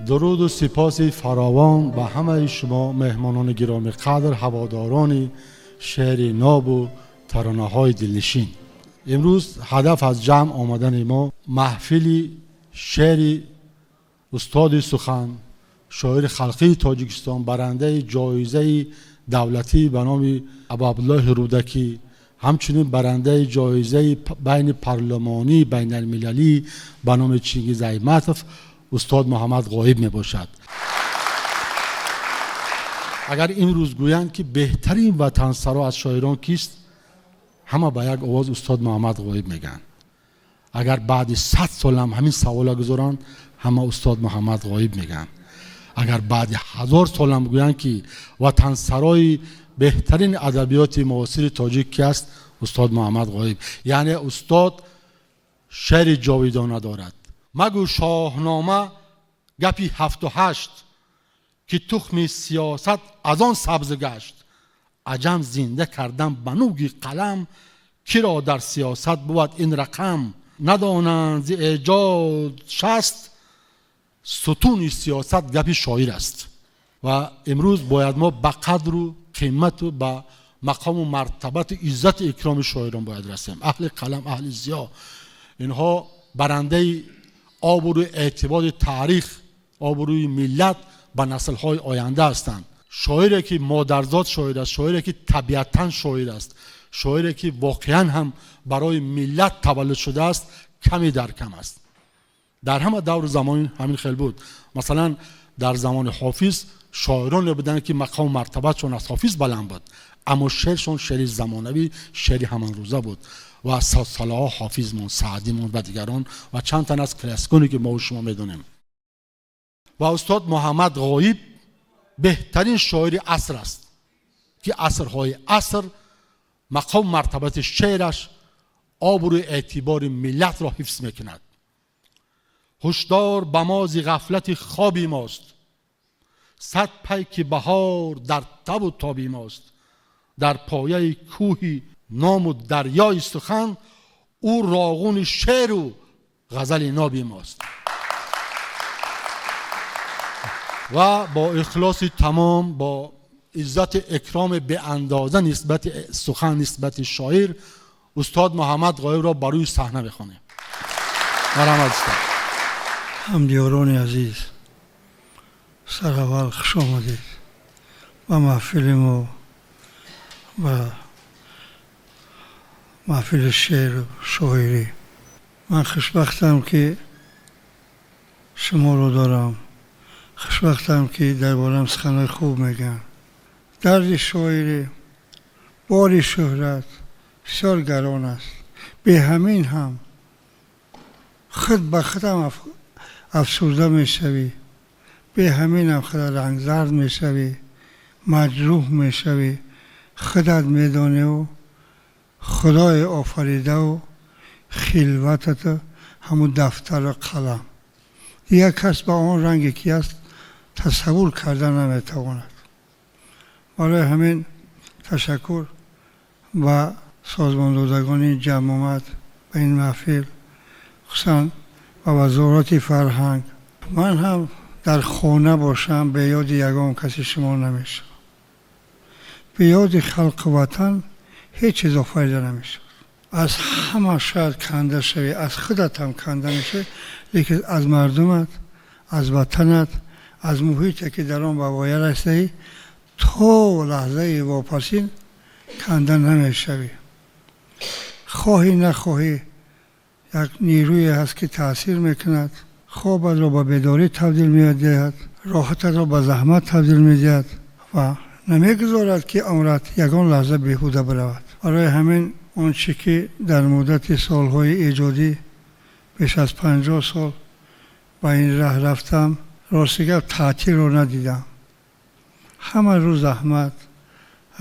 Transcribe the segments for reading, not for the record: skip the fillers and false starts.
Дуруду сипоси фаровон ба ҳамаи шумо меҳмонони гиромиқадр, ҳаводорони шеъри нобу таронаҳои дилнишин. Имрӯз ҳадаф аз ҷамъ омадани мо маҳфили шеъри устоди сухан, шоири халқии Тоҷикистон, барандаи ҷоизаи давлатӣ ба номи Абуабдуллоҳи Рӯдакӣ, ҳамчунин барандаи ҷоизаи байни парлумонии байналмилалӣ ба номи Чингиз Айтматов устод Муҳаммад Ғоиб мебошад. Агар имрӯз гӯянд, ки беҳтарин ватансаро аз шоирон кист, ҳама ба як овоз устод Муҳаммад Ғоиб мегӯянд. Агар баъди 100 солам ҳамин савола гузоранд, ҳама устод Муҳаммад Ғоиб мегӯянд. Агар баъди 1000 солам гӯянд, ки ватансарои беҳтарин адабиёти муосири тоҷик ки аст, устод Муҳаммад Ғоиб. Яъне устод шеъри ҷовидона дорад. Магӯ Шоҳнома гапи 7-8, ки тухми сиёсат аз он сабз гашт. Аҷам зинда кардам ба нуги қалам, киро дар сиёсат бувад ин рақам. Надонанд зи эҷод 60 сутуни сиёсат гапи шоир аст. Ва имрӯз бояд мо ба қадру қимату ба мақому мартабату иззату икроми шоирон бояд расем. Аҳли қалам, аҳли зиё, инҳо барандаи обрӯи эътибори таърих, обрӯи миллат ба наслҳои оянда ҳастанд. Шоире ки модарзод шоир аст, шоире ки табиатан шоир аст, шоире ки воқеан ҳам барои миллат таваллуд шудааст, ками дар кам аст. Дар ҳама давру замон ҳамин хел буд. Масалан, дар замони Ҳофиз шоироне буданд, ки мақому мартабатшон аз Ҳофиз баланд буд, аммо шеършон шеъри замонавӣ, шеъри ҳамонрӯза буд. Ва солҳо Ҳофизмон, Саъдимон ва дигарон ва чанд тан аз классиконе, ки мо шумо медонем. Ва устод Муҳаммад Ғоиб беҳтарин шоири аср аст, ки асрҳои аср мақому мартабати шеъраш обрӯи эътибори миллатро ҳифз мекунад. Ҳушдор ба мо зи ғафлати хоби мост, сад пайки баҳор дар табу тоби мост. Дар пояи кӯҳи ному дарёи сухан, ӯ роғуни шеъру ғазали ноби мост. Ва бо ихлоси тамом, бо иззати икроми беандоза нисбати сухан, нисбати шоир, устод Муҳаммад Ғоибро ба рӯи саҳна мехонем. Марҳамат, устод. Ҳамдиёрони азиз, сараввал хуш омадед ба маҳфили мо, ба маҳфили шеъру шоирӣ. Ман хушбахтам, ки шуморо дорам, хушбахтам, ки дар борам суханҳои хуб мегӯянд. Дарди шоирӣ, бори шӯҳрат бисёр гарон аст. Бе ҳамин ҳам худ ба худам афсурда мешавӣ, бе ҳаминам худа рангзард мешавӣ, маҷрӯҳ мешавӣ. Худат медоневу худои офаридаву хилватату ҳамун дафтару қалам. Дигар кас ба он ранге ки аст тасаввур карда наметавонад. Барои ҳамин ташаккур ба созмондодагони ҷамъомад ба ин маҳфил, хусусан ба Вазорати фарҳанг. Ман ҳам дар хона бошам, бе ёди ягон каси шумо намешавам. Бе ёди халқу ватан ҳеҷ чиз офарида намешавад. Аз ҳама шояд канда шавӣ, аз худат ҳам канда мешавӣ, лекин аз мардумат, аз ватанат, аз муҳите ки дар он ба воя расидаӣ, то лаҳзаи вопасин канда намешавӣ. Хоҳӣ нахоҳӣ, як нерӯе ҳаст, ки таъсир мекунад, хобатро ба бедорӣ табдил медиҳад, роҳататро ба заҳмат табдил медиҳад ва намегузорад, ки умрат ягон лаҳза беҳуда биравад. Барои ҳамин он чӣ ки дар муддати солҳои эҷодӣ беш аз 50 сол ба ин раҳ рафтам, рости гап, таътилро надидам. Ҳама рӯз заҳмат,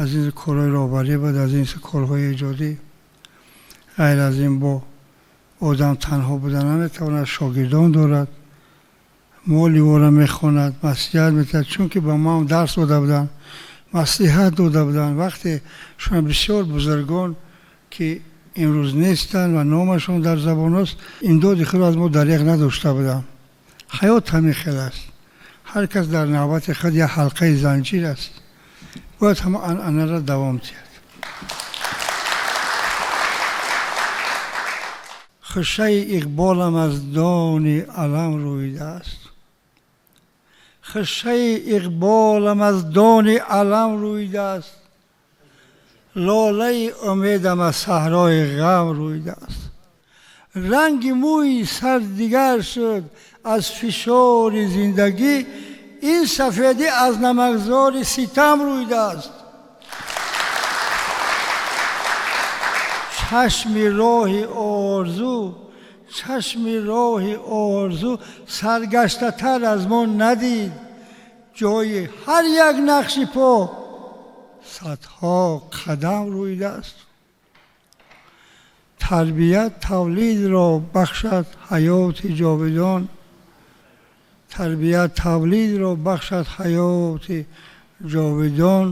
аз ин корҳои роҳбарӣ буд, аз ин корҳои эҷодӣ. Ғайр аз ин бо одам танҳо буда наметавонад, шогирдон дорад, моли ӯро мехонад, маслиҳат медиҳад, чунки ба ман дарс дода буданд, маслиҳат дода буданд. Вақте шумо бисёр бузургон, ки имрӯз нестанд ва номашон дар забон аст, имдоди худро аз мо дареғ надошта буданд. Ҳаёт ҳамин хел аст. Ҳар кас дар навбати худ як ҳалқаи занҷир аст, бояд ҳама анъанаро давом диҳад. Хушаи иқболам аз дони алам рӯидааст, хушаи иқболам аз дони алам рӯидааст, лолаи умедам аз саҳрои ғам рӯидааст. Ранги мӯи сар дигар шуд аз фишори зиндагӣ, ин сафедӣ аз намакзори ситам рӯидааст. Чашми роҳи орзу, чашми роҳи орзу саргаштатар аз мо надид, ҷои ҳар як нақши по садҳо қадам рӯидааст. Тарбият тавлидро бахшад ҳаёти ҷовидон, тарбият тавлидро бахшад ҳаёти ҷовидон.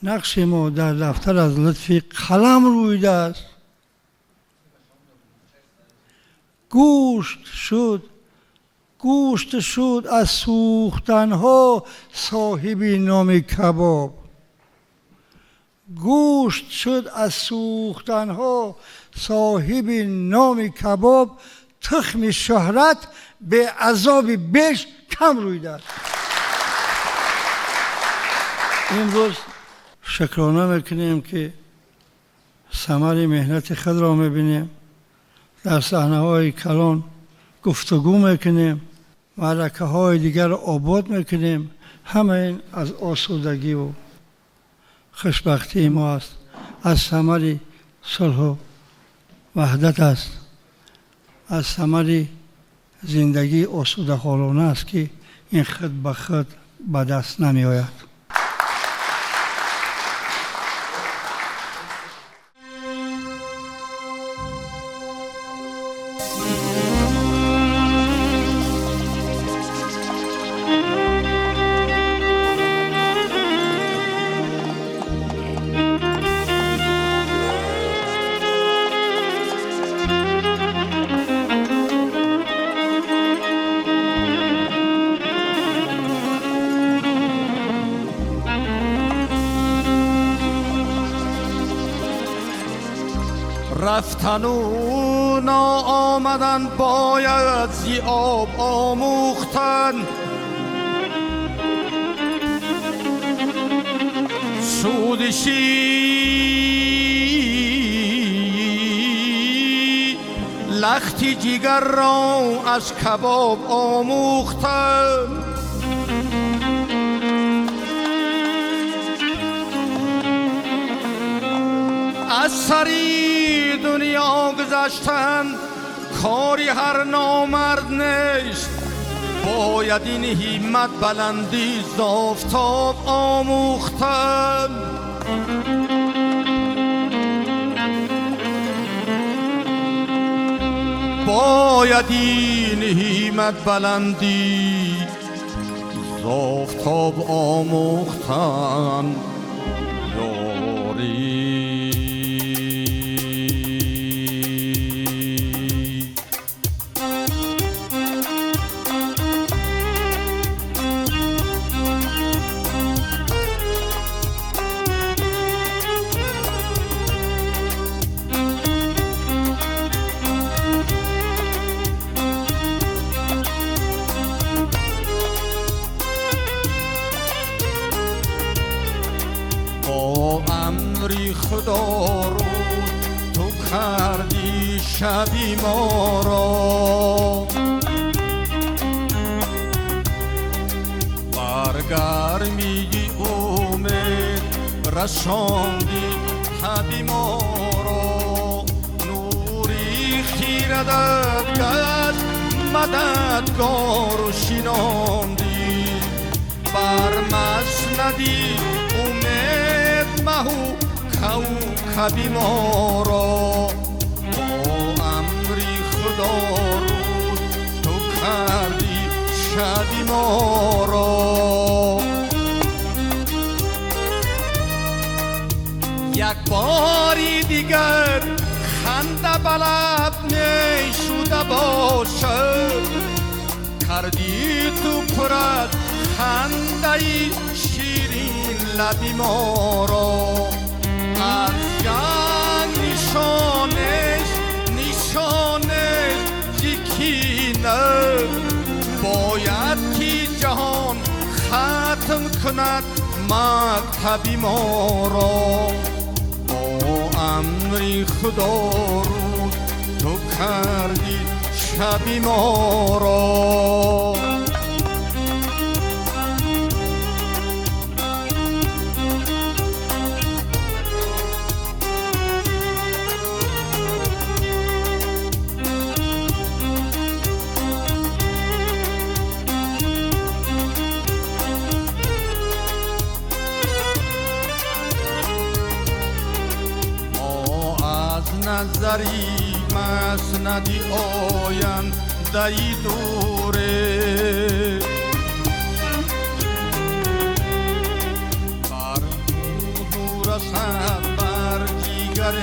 Нақши мо дар дафтар аз лутфи қалам рӯидааст. Гӯшт шуд, гӯшт шуд аз сӯхтанҳо соҳиби номи кабоб, гӯшт шуд аз сӯхтанҳо соҳиби номи кабоб. Тухми шӯҳрат беазоби беш кам рӯидааст. Имрӯз шукрона мекунем, ки самари меҳнати худро мебинем, дар саҳнаҳои калон гуфтугӯ мекунем, маъракаҳои дигарро обод мекунем. Ҳама ин аз осудагиву хушбахтии мо аст, аз самари сулҳу ваҳдат аст, аз самари зиндагии осудаҳолона аст, ки ин худ ба худ ба даст намеояд. рафтан у наомадан бояд зи об омӯхтан, суди лахти ҷигар ро аз кабоб омӯхтан. Аз сари дунё гузаштан кори ҳар номард нест, бояд ин ҳиммат баландӣ з офтоб омӯхтан. Бояд ин ҳиммат баландӣ з офтоб омӯхтан. Ёрӣ خدا رو تو کردی شبی ما را، بر گرمی امید رساندی تبی ما را. نوری خیردت گشت مددگار و شناندی، بر مسندی امید مهو کوکبی ما را. با امری خدا روز تو کردی شبی ما را. یک باری دیگر خنده به لب می شده باشد، کردی تو پر خنده شیرین لبی ما را از جنگ نشانش نشانش کینه باید که جهان ختم کند مکتبی ما را با امری خدا رو تو کردی شبی ما را نظری مسندی آینده دوره بر دور رسد بر جگر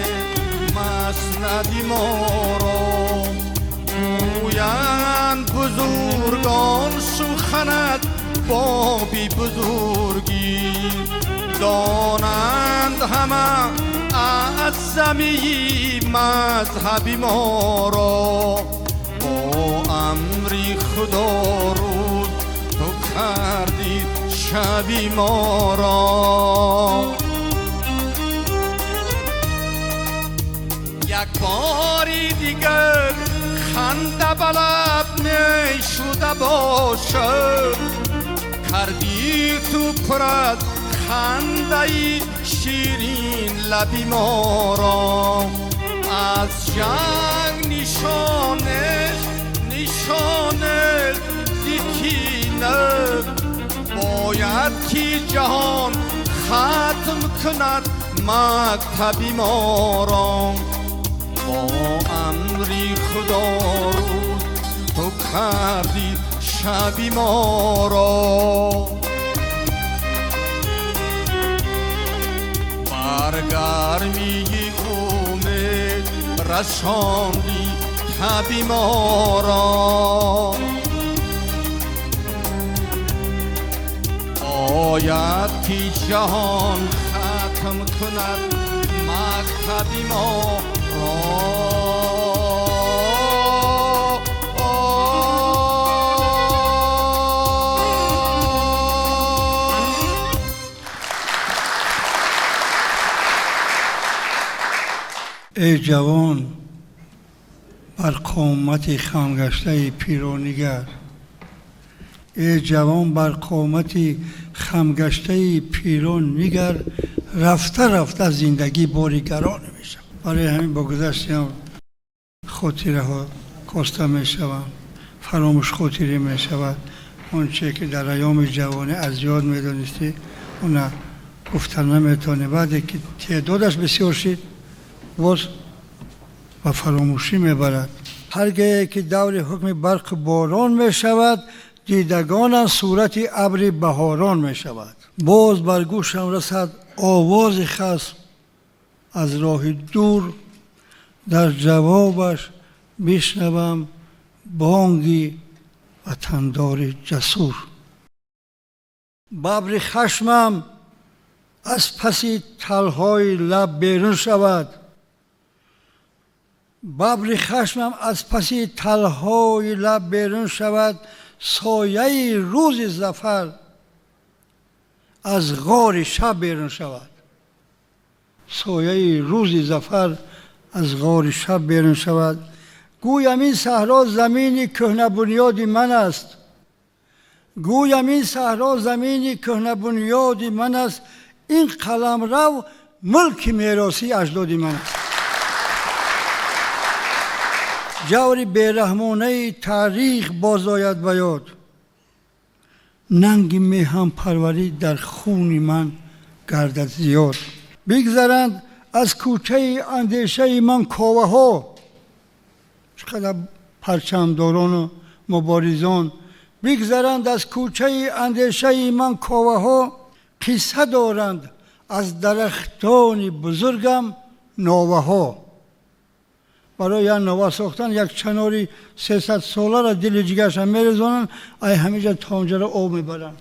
مسندی ما را گویند بزرگان سخنت بابی بزرگی دانند همه از زمین مذهبی ما را با امری خدا رو تو کردی شبی ما را یک باری دیگر خنده به لب نشده باشد کردی تو پر از خنده شیرین لبی ما را از جنگ نشانش نشانش کینه باید که جهان ختم کند مکتبی ما را با امری خدا رو تو کردی شبی ما را برگرمی امید رساندی تبی ما را باید که جهان ختم کند مکتبی ما را ای جوان بر قامت خمگشته پیرانیگر ای جوان بر قامت خمگشته پیرانیگر رفته رفته زندگی باری گران میشود. برای همین با گذشت هم خاطره ها کاسته میشوند، فراموش خاطره میشود. آنچه که در ایام جوانی از یاد میدانستی اون گفتن نمیتونی. بعد که تعدادش بسیار شد باز و فراموشی میبرد. هرگاه که دور حکم برق باران میشود دیدگانم صورت ابر بهاران میشود. باز بر گوشم رسد آواز خصم از راه دور، در جوابش میشنوم بانگی وطندار جسور. ببر خشمم از پس تلهای لب بیرون شود، ببر خشمم از پس تلهای لب بیرون شود، سایه روز ظفر از غار شب بیرون شود، سایه روز ظفر از غار شب بیرون شود. گویم این صحرا زمین کهنه بنیاد من است، گویم این صحرا زمین کهنه بنیاد من است، این قلمرو ملک میراثی اجداد من است. جور بیرحمانه تاریخ باز آید به یاد، ننگ میهم پروری در خون من گردد زیاد. بگذرند از کوچه اندیشه من کاوه ها، چقدر پرچمداران و مبارزان. بگذرند از کوچه اندیشه من کاوه ها، قصه دارند از درختان بزرگم ناوه ها. برای یک نوه ساختن یک چناری 300 ساله را دل جگرش میرزانند، ای همیشه تا اونجا را آب میبرند.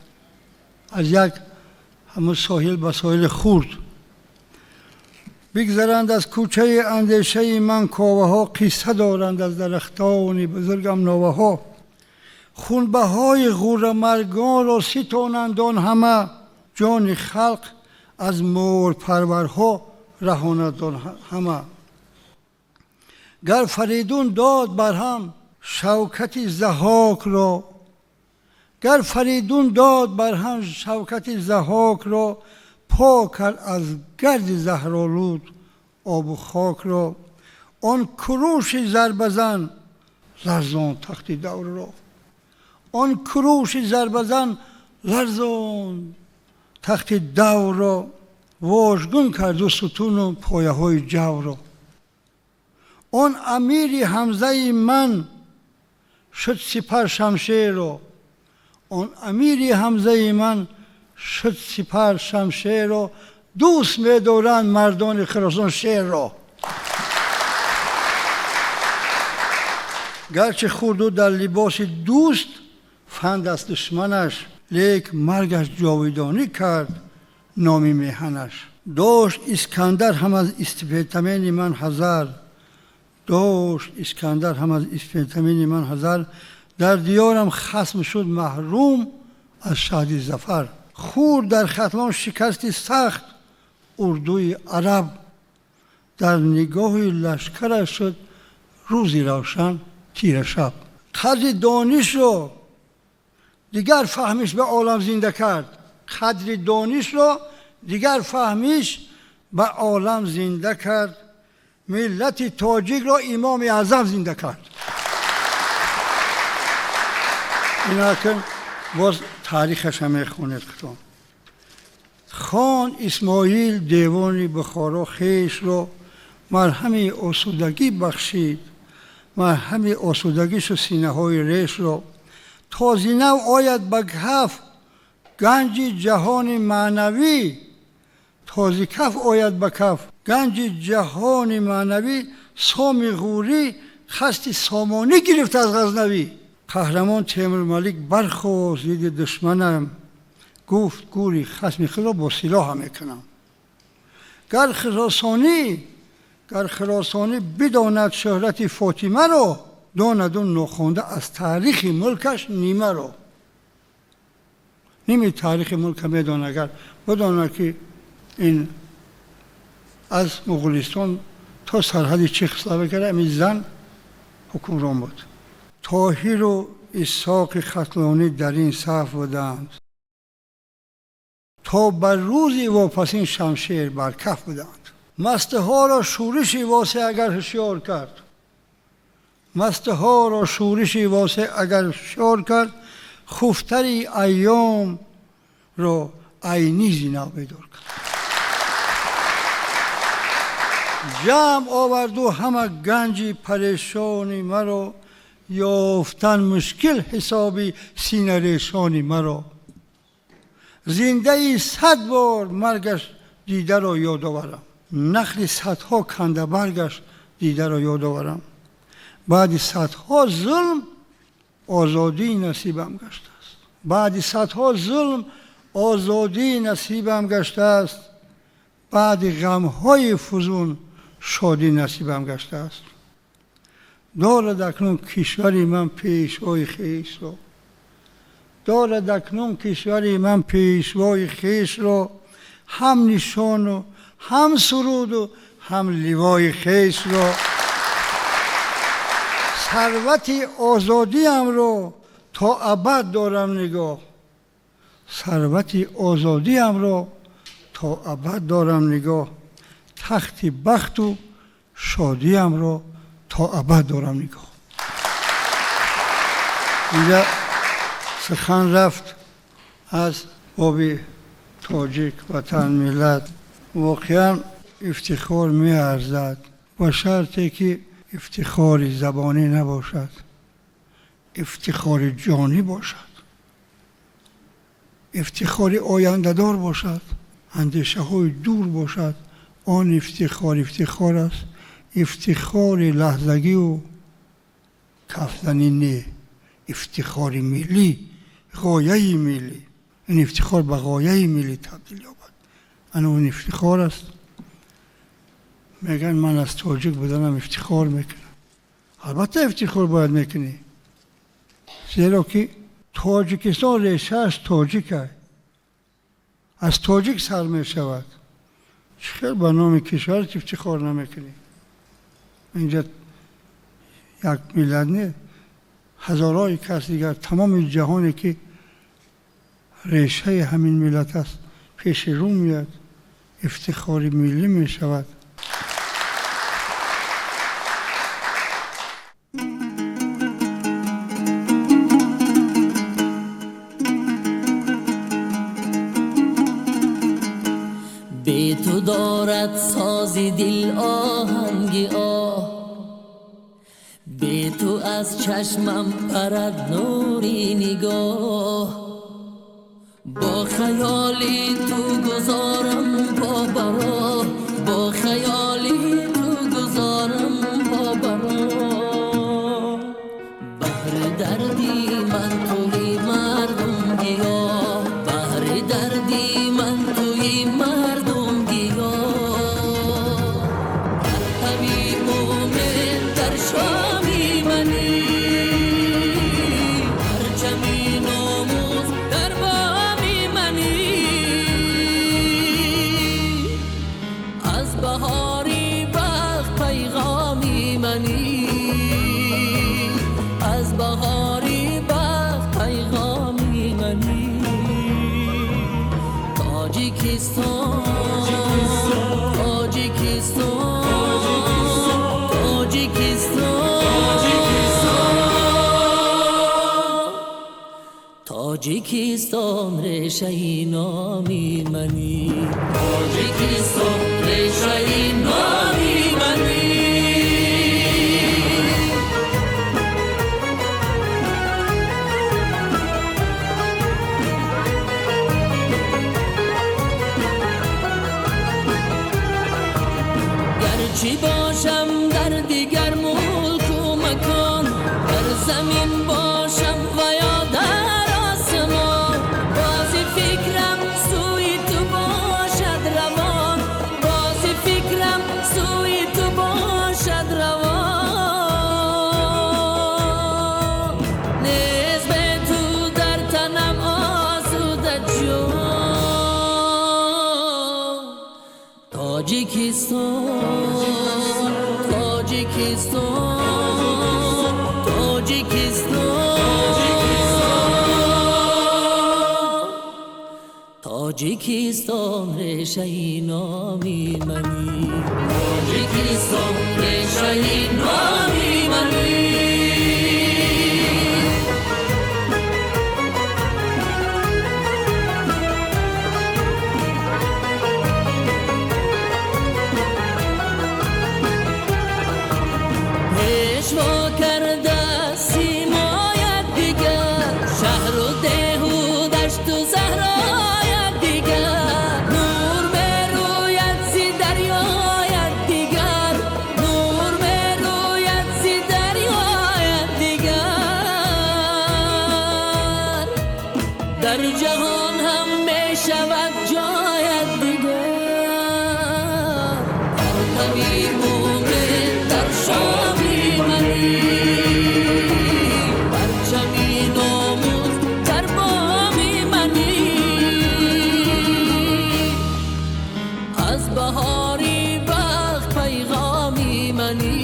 Аз як ҳамун соҳил ба соҳили хурд бигзаранд, аз кӯчаи андешаи ман коваҳо қисса доранд, аз дарахтони бузургам новаҳо. Хунбаҳои ғуррамаргонро ситонанд он ҳама, ҷони халқ аз морпарварҳо раҳонад он ҳама. Гар Фаридун дод барҳам шавкати Заҳокро, гар Фаридун дод барҳам шавкати Заҳокро, пок кард аз гарди заҳролуд обу хокро. Он Куруши зарбазан ларзон тахти даврро, он Куруши зарбазан ларзон тахти даврро, вожгун карду сутуну пояҳои ҷавро. Он амири Ҳамзаи ман шуд сипар шамшерро, он амири Ҳамзаи ман шуд сипар шамшерро, дӯст медоранд мардони Хуросон шерро. Гарчи хурду дар либоси дӯст фанд аст душманаш, лек маргаш ҷовидонӣ кард номи меҳанаш. Дошт Искандар ҳам аз Испетамени ман ҳазар, дошт Искандар ҳам аз Испетамени ман ҳазар, дар диёрам хасм шуд маҳрум аз шаҳди зафар. Хурд дар Хатлон шикасти сахт урдуи араб, дар нигоҳи лашкараш шуд рӯзи равшан тира шаб. Қадри донишро дигар фаҳмиш ба олам зинда кард, қадри донишро дигар фаҳмиш ба олам зинда кард, миллати тоҷикро Имоми Аъзам зинда кард. Инакун боз таърихаша мехонед худтон. Хон Исмоил девони Бухоро хешро марҳами осудагӣ бахшид, марҳами осудагишу синаҳои решро. То зинав ояд ба каф ганҷи ҷаҳони маънавӣ, то зи каф ояд ба каф ганҷи ҷаҳони маънавӣ, соми ғурӣ хасти сомонӣ гирифт аз Ғазнавӣ. Қаҳрамон Темурмалик бархост зидди душманам, гуфт гӯри хасми худро бо силоҳа мекунам. Гар хиросонӣ бидонад шӯҳрати Фотимаро, донад ӯ нохонда аз таърихи мулкаш нимаро. Ними таърихи мулка медонад, агар бидонад ки ин аз Муғулистон то сарҳади Чехословакия ҳамин зан ҳукмрон буд. Тоҳиру Исоқи Хатлонӣ дар ин саф буданд, то ба рӯзи вопасин шамшер бар каф буданд. Мастаҳоро шӯриши восеъ агар ҳушёр кард, мастаҳоро шӯриши восеъ агар ҳушёр кард, хуфтари айёмро айнӣ зинав бедор кард. Ҷамъ оварду ҳама ганҷи парешони маро, ёфтан мушкил ҳисоби синарешони маро. Зиндаи 100 бор маргаш дидаро ёд оварам, нахли садҳо кандабаргаш дидаро ёд оварам. Баъди садҳо зулм озодӣ насибам гаштааст, баъди садҳо зулм озодӣ насибам гаштааст, баъди ғамҳои фузун шодӣ насибам гаштааст. Дорад акнун кишвари ман пешвои хешро, дорад акнун кишвари ман пешвои хешро, ҳам нишону ҳам суруду ҳам ливои хешро. Сарвати озодиамро то абад дорам нигоҳ, сарвати озодиамро то абад дорам нигоҳ, тахти бахту шодиамро то абад дорам нигоҳ. Инҷа сухан рафт аз боби тоҷик, ватан, миллат. Воқеан ифтихор меарзад, ба шарте ки ифтихори забонӣ набошад, ифтихори ҷонӣ бошад, ифтихори ояндадор бошад, андешаҳои дур бошад. Он ифтихор ифтихор аст, ифтихори лаҳзагиву кафзанӣ не, ифтихори миллӣ, ғояи миллӣ. Ин ифтихор ба ғояи миллӣ табдил ёбад. Ана он ифтихор аст. Мегӯянд, ман аз тоҷик буданам ифтихор мекунам. Албатта, ифтихор бояд мекунӣ, зеро ки Тоҷикистон решааш тоҷик аз тоҷик сар мешавад. Чӣ хел ба номи кишварат ифтихор намекунӣ? Инҷа як миллат не, ҳазорҳои кас дигар, тамоми ҷаҳоне ки решаи ҳамин миллат аст, пеши рӯ меяд, ифтихори миллӣ мешавад. Бе ту дорад сози дил оҳанги оҳ, бе ту аз чашмам парад нури нигоҳ. Бо хаёли ту гузорам бо бароҳ, бо хаёли ту гузорам бо бароҳ. Баҳри дарди ман туи мардум гиёҳ, баҳри дарди ман туи мардум гиёҳ. Партави умед дар шоми манӣ, парчами номус дар боми манӣ. Аз баҳори бахт пайғоми манӣ, аз баҳори бахт пайғоми манӣ. Тоҷикистон, Тоҷикистон, Тоҷикистон, Тоҷикистон решаи номи манӣ, Тоҷикистон решаи номи манӣ. Гарчи бошам дар дигар мулку макон, дар замин бошам ва ё дар осмон, бози фикрам сӯи ту бошад равон, бози фикрам сӯи ту бошад равон. Нез бе ту дар танам осуда ҷон. Тоҷикистон, Тоҷикистон, Тоҷикистон, Тоҷикистон решаи номи манӣ, Тоҷикистон решаи номи манӣ. Пешво карда симоят дигар, шаҳру деҳу дашту заҳроят дигар, нур мерӯяд зи дарёят дигар, нур мерӯяд зи дарёят дигар. Дар ҷаҳон ҳам мешавад ҷоят дигар. Партави умед дар шоми манӣ, парчами номус дар боми манӣ. Аз баҳори бахт пайғоми манӣ,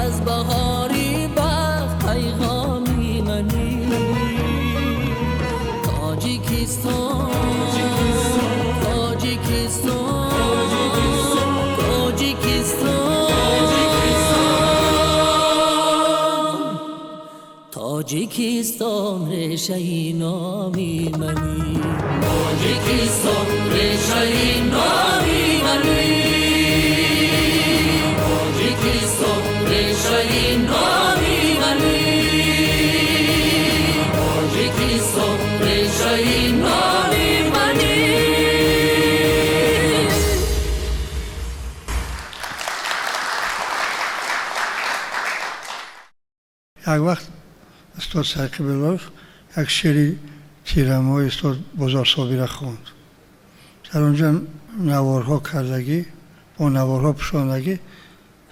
аз баҳори бахт пайғоми манӣ. Тоҷикистон, Тоҷикистон, Тоҷикистон, Тоҷикистон решаи номи манӣ, Тоҷикистон решаи номи манӣ, Тоҷикистон решаи номи манӣ, Тоҷикистон решаи номи манӣ. Як вақт устод Сайқи Билолов як шеъри Тирамоҳи устод Бозор Собира хонд. Дар онҷо наворҳо кардагӣ, бо наворҳо пӯшондагӣ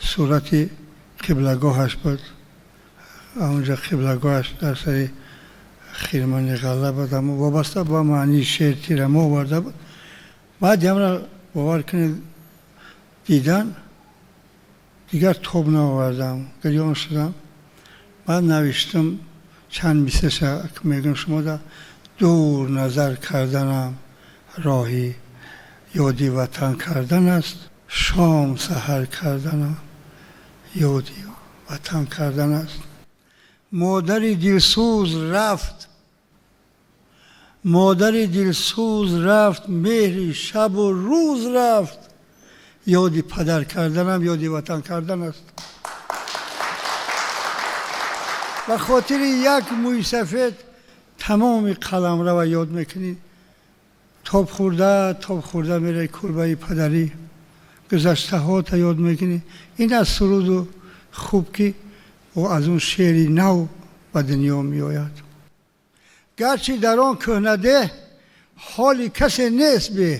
сурати қиблагоҳаш буд. Онҷо қиблагоҳаш дар сари хирмани ғалла буд, аммо вобаста ба маънии шеър тирамо оварда буд. Баъд ямра бовар кунед, дидан дигар тоб наовардам, гирён шудам. Баъд навиштам чанд мисраша мегӯям шумо: дур назар карданам роҳи ёди ватан кардан аст, шом саҳар карданам ёди ватан кардан аст. Модари дилсӯз рафт, модари дилсӯз рафт, меҳри шабу рӯз рафт, ёди падар карданам ёди ватан кардан аст. Ба хотири як мӯи сафед тамоми қаламрава ёд мекунӣ. Тоб хӯрда, тоб хӯрда мераи кӯрбаи падарӣ, гузаштаҳота ёд мекунӣ. Ин аз суруду хуб, ки ӯ аз он шеъри нав ба дунё меояд. Гарчи дар он кӯҳнадеҳ ҳоли касе нест беҳ,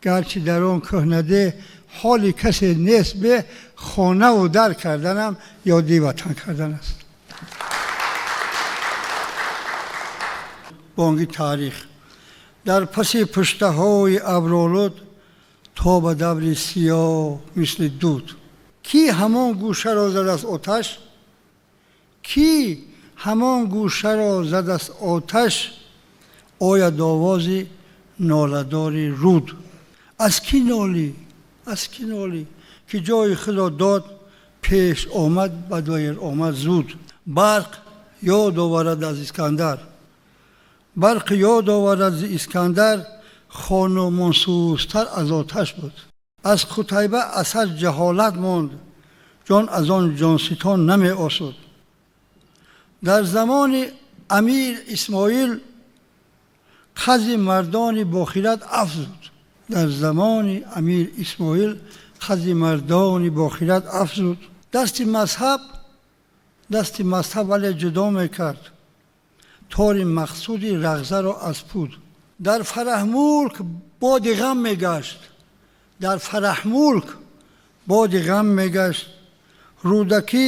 гарчи дар он кӯҳнадеҳ ҳоли касе нест беҳ, хонаву дар карданам ёди ватан кардан аст. Бонги таърих дар паси пуштаҳои абролуд то ба даври сиёҳ мисли дуд. Кӣ ҳамон гӯшаро задааст оташ? Кӣ ҳамон гӯшаро задааст оташ? Ояд овози ноладори руд. Аз кӣ нолӣ? Аз кӣ нолӣ? Ки ҷои худро дод, пеш омад, ба доир омад зуд. Барқ ёд оварад аз Искандар, барқ ёд оварад аз Искандар, хонумонсӯзтар аз оташ буд. Аз Қутайба асар ҷаҳолат монд, ҷон аз он ҷонситон намеосуд. Дар замони Амир Исмоил қази мардони бохират афзуд. Дар замони Амир Исмоил қази мардони бохират афзуд. Дасти мазҳаб, дасти мазҳаб вале ҷудо мекард тори мақсуди рағзаро аз пуд. Дар Фараҳмулк боди ғам мегашт, дар Фараҳмулк боди ғам мегашт, Рӯдакӣ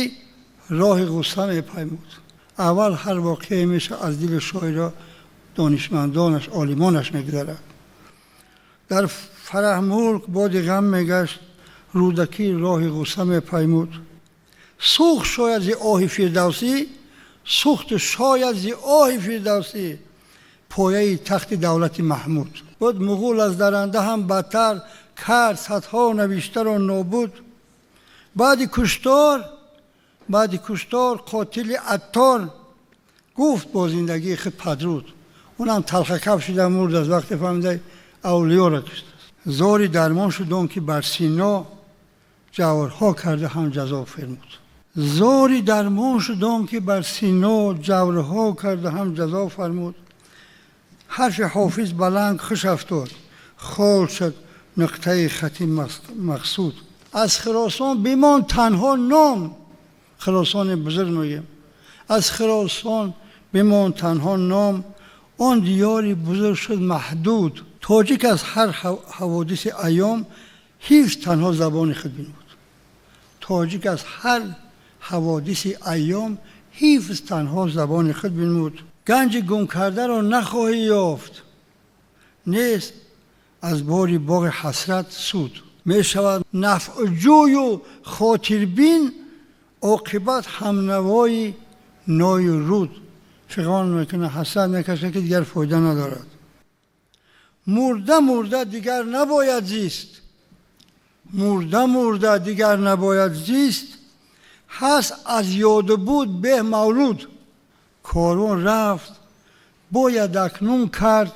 роҳи ғусса мепаймуд. Аввал ҳар воқеае меша аз дили шоира, донишмандонаш, олимонаш мегузарад. Дар Фараҳмулк боди ғам мегашт, Рӯдакӣ роҳи ғусса мепаймуд. Сӯхт шояд зи оҳи Фирдавсӣ, сӯхт шояд зи оҳи Фирдавсӣ пояи тахти давлати Маҳмуд. Буд муғул аз даранда ҳам бадтар, кард садҳо навиштаро нобуд. Баъди куштор, баъди куштор қотили Аттор гуфт бо зиндагии худ падруд. Унам талхакаф шуда мурд аз вақте фаҳмида авлиёро куштааст. Зори дармон шуд он ки бар Сино ҷаврҳо карда ҳам ҷазо фармуд. Зори дармон шуд он ки бар Сино ҷаврҳо карда ҳам ҷазо фармуд. Ҳарфи Ҳофиз баланд хуш афтод, хол шуд нуқтаи хати мақсуд. Аз Хуросон бимонд танҳо ном, Хуросони бузург мегӯем, аз Хуросон бимонд танҳо ном, он диёри бузург шуд маҳдуд. Тоҷик аз ҳар ҳаводиси айём ҳифз танҳо забони худ бинмуд. Тоҷик аз ҳар ҳаводиси айём ҳифз танҳо забони худ бинмуд. Ганҷи гум кардаро нахоҳӣ ёфт, нест аз бори боғи ҳасрат суд. Мешавад нафъҷӯю хотирбин, оқибат ҳамнавои ною руд. Фиғон мекунад, ҳасрат мекашад, ки дигар фоида надорад. Мурда мурда дигар набояд зист, мурда мурда дигар набояд зист, ҳаст аз ёду буд беҳ мавлуд. Корвон рафт, бояд акнун кард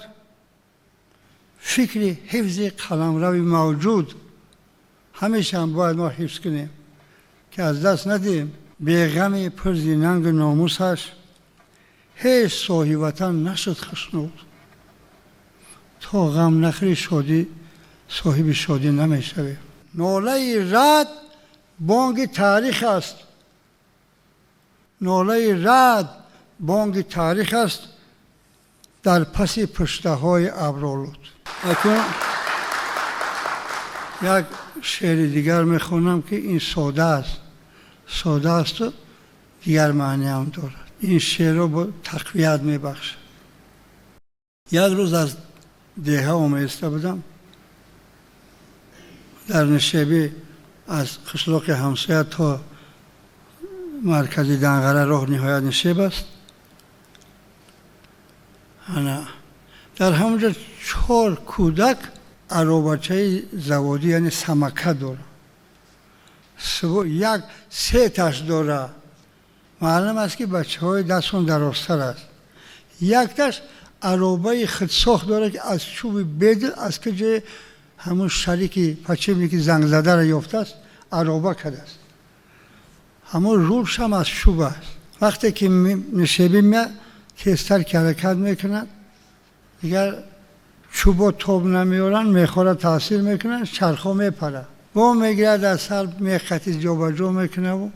фикри ҳифзи қаламрави мавҷуд. Ҳамешаам бояд мо ҳифз кунем, ки аз даст надиҳем. Беғами пурзи нангу номусаш ҳеҷ соҳибватан нашуд хушнуд. То ғам нахӯри шодӣ, соҳиби шодӣ намешавӣ. Нолаи рад бонги таърих аст, нолаи рад бонги таърих аст. Дар паси пуштаҳои абролуд. Акнун як шеъри дигар мехонам, ки ин сода аст, сода асту дигар маъниам дорад. Ин шеърро бо тақвият мебахшад. Як рӯз аз деҳа оместа будам, дар нишебӣ аз қишлоқи ҳамсоя то маркази Данғара роҳ ниҳоят нишеб аст. Ана дар ҳамонҷо чор кӯдак аробачаи заводӣ, яъне самокат дорад, як сеташ дора. Маълум аст, ки бачаҳои дастшон дарозтар аст. Якташ аробаи худсохт дорад, ки аз чӯби бедил, аз куҷое ҳамун шарики подшипники зангзадаро ёфтааст, ароба кардааст. Ҳамун рулшам аз чӯб аст. Вақте ки нишебӣ меяд, тезтар ки ҳаракат мекунад, дигар чӯбо тоб намеоранд, мехора таъсир мекунанд, чархҳо мепарад. Бо мегирад, аз сар меқати ҷобаҷо мекунаву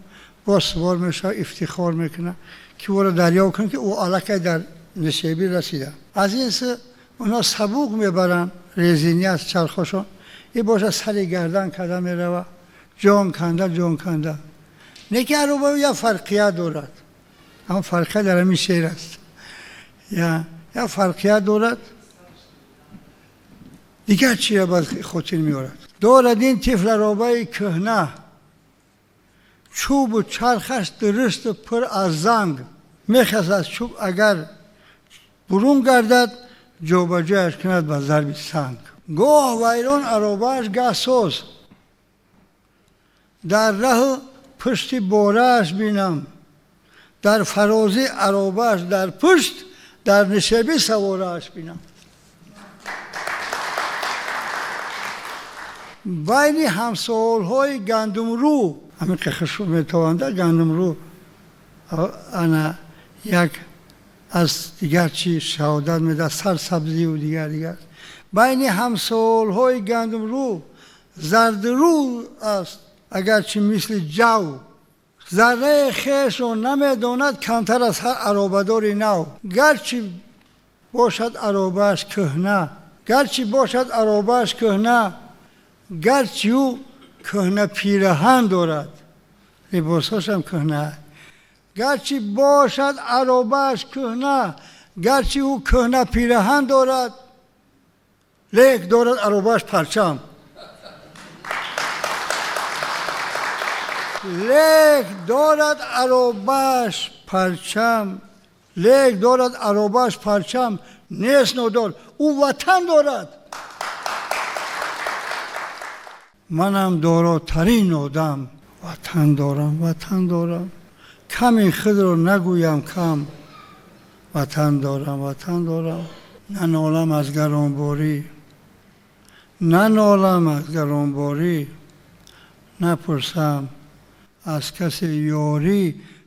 боз сувор мешавад, ифтихор мекунад, ки ӯро дарёфт кунад, ки ӯ аллакай дар нишебӣ расида. Аз ин су онҳо сабук мебаранд, резинӣ аст чархҳошон. И бошад, сари гардан карда мерава, ҷон канда, ҷон канда. Не ки ароба як фарқият дорад, ҳамн фарқият дар ҳамин шеър аст. Як фарқият дорад, дигар чиро ба хотир меорад. Дорад ин тифл аробаи кӯҳна, чӯбу чархаш дурусту пур аз занг. Мехаз аз чӯб агар бурун гардад, ҷобаҷояш кунад ба зарби санг. Гоҳ вайрон аробааш, гаҳ соз, дар раҳу пушти борааш бинам. Дар фарозӣ аробааш дар пушт, дар нишебӣ саворааш бинам. Байни ҳамсоҳолҳои гандумрӯ, ҳамин ки хушрӯ метавонда гандумрӯ, ана як аз дигар чи шаҳодат медиҳад, сарсабзиву дигар дигар. Байни ҳамсоҳолҳои гандумрӯ зардрӯ аст, агарчи мисли ҷав. Зарраи хешро намедонад камтар аз ҳар аробадори нав. Гарчи бошад аробааш кӯҳна, гарчи бошад аробааш кӯҳна, гарчи ӯ кӯҳна пираҳан дорад, либосҳошам кӯҳна. Гарчи бошад аробааш кӯҳна, гарчи ӯ кӯҳна пираҳан дорад, лек дорад аробааш парчам. Лек дорад аробааш парчам, лек дорад аробааш парчам, нест нодор, ӯ ватан дорад. Манам доротарин одам, ватан дорам, ватан дорам. Ками худро нагӯям кам, ватан дорам, ватан дорам. Нанолам аз гаронборӣ, нанолам аз гаронборӣ, напурсам аз касе ёрӣ,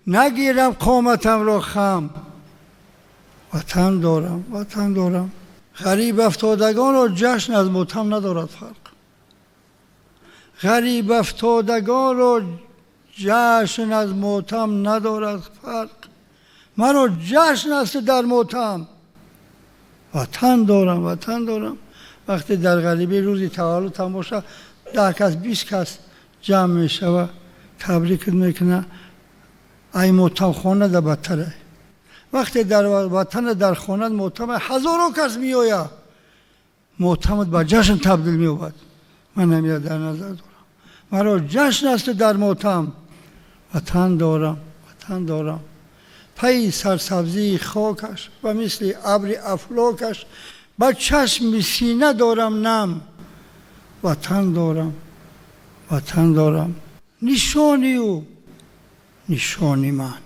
нагирам қоматамро хам. Ватан дорам, ватан дорам. Ғариб афтодагонро ҷашн аз мотам надорад фарқ. Ғариб афтодагонро ҷашн аз мотам надорад фарқ. Маро ҷашн аст дар мотам. Ватан дорам, ватан дорам. Вақте дар ғарибӣ рӯзи таваллудам бошад, 10 кас, 20 кас ҷамъ мешавад, табрикат мекунад. Ай мотамхона дар бадтар. Вақте дар ватан дар хона мотам ҳазорон кас меояд, мотамат ба ҷашн табдил меёбад. Ман ҳаминро дар назар дорам. Маро ҷашн аст дар мотам. Ватан дорам, ватан дорам. Пайи сарсабзии хокаш ва мисли абри афлокаш ба чашми сина дорам нам. Ватан дорам, ватан дорам. Нишони ӯ нишони ман,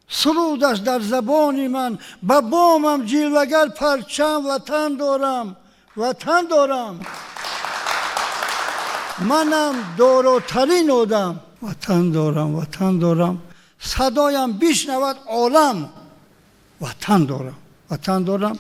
сурудаш дар забони ман, ба бомам ҷилвагар парчам. Ватан дорам, ватан дорам. Манам доротарин одам. Ватан дорам, ватан дорам. Садоям бишнавад олам. Ватан дорам, ватан дорам.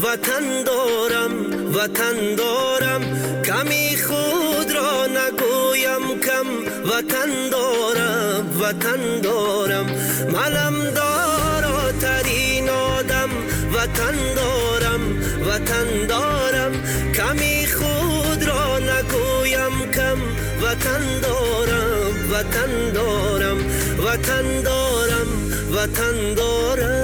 ватан дорам, ватан дорам, ками худро нагӯям кам, ватан дорам, ватан дорам, манам доротарин одам, ватан дорам, ватан дорам, ками худро нагӯям кам, ватан дорам, ватан дорам, ватан дорам, ватан дорам.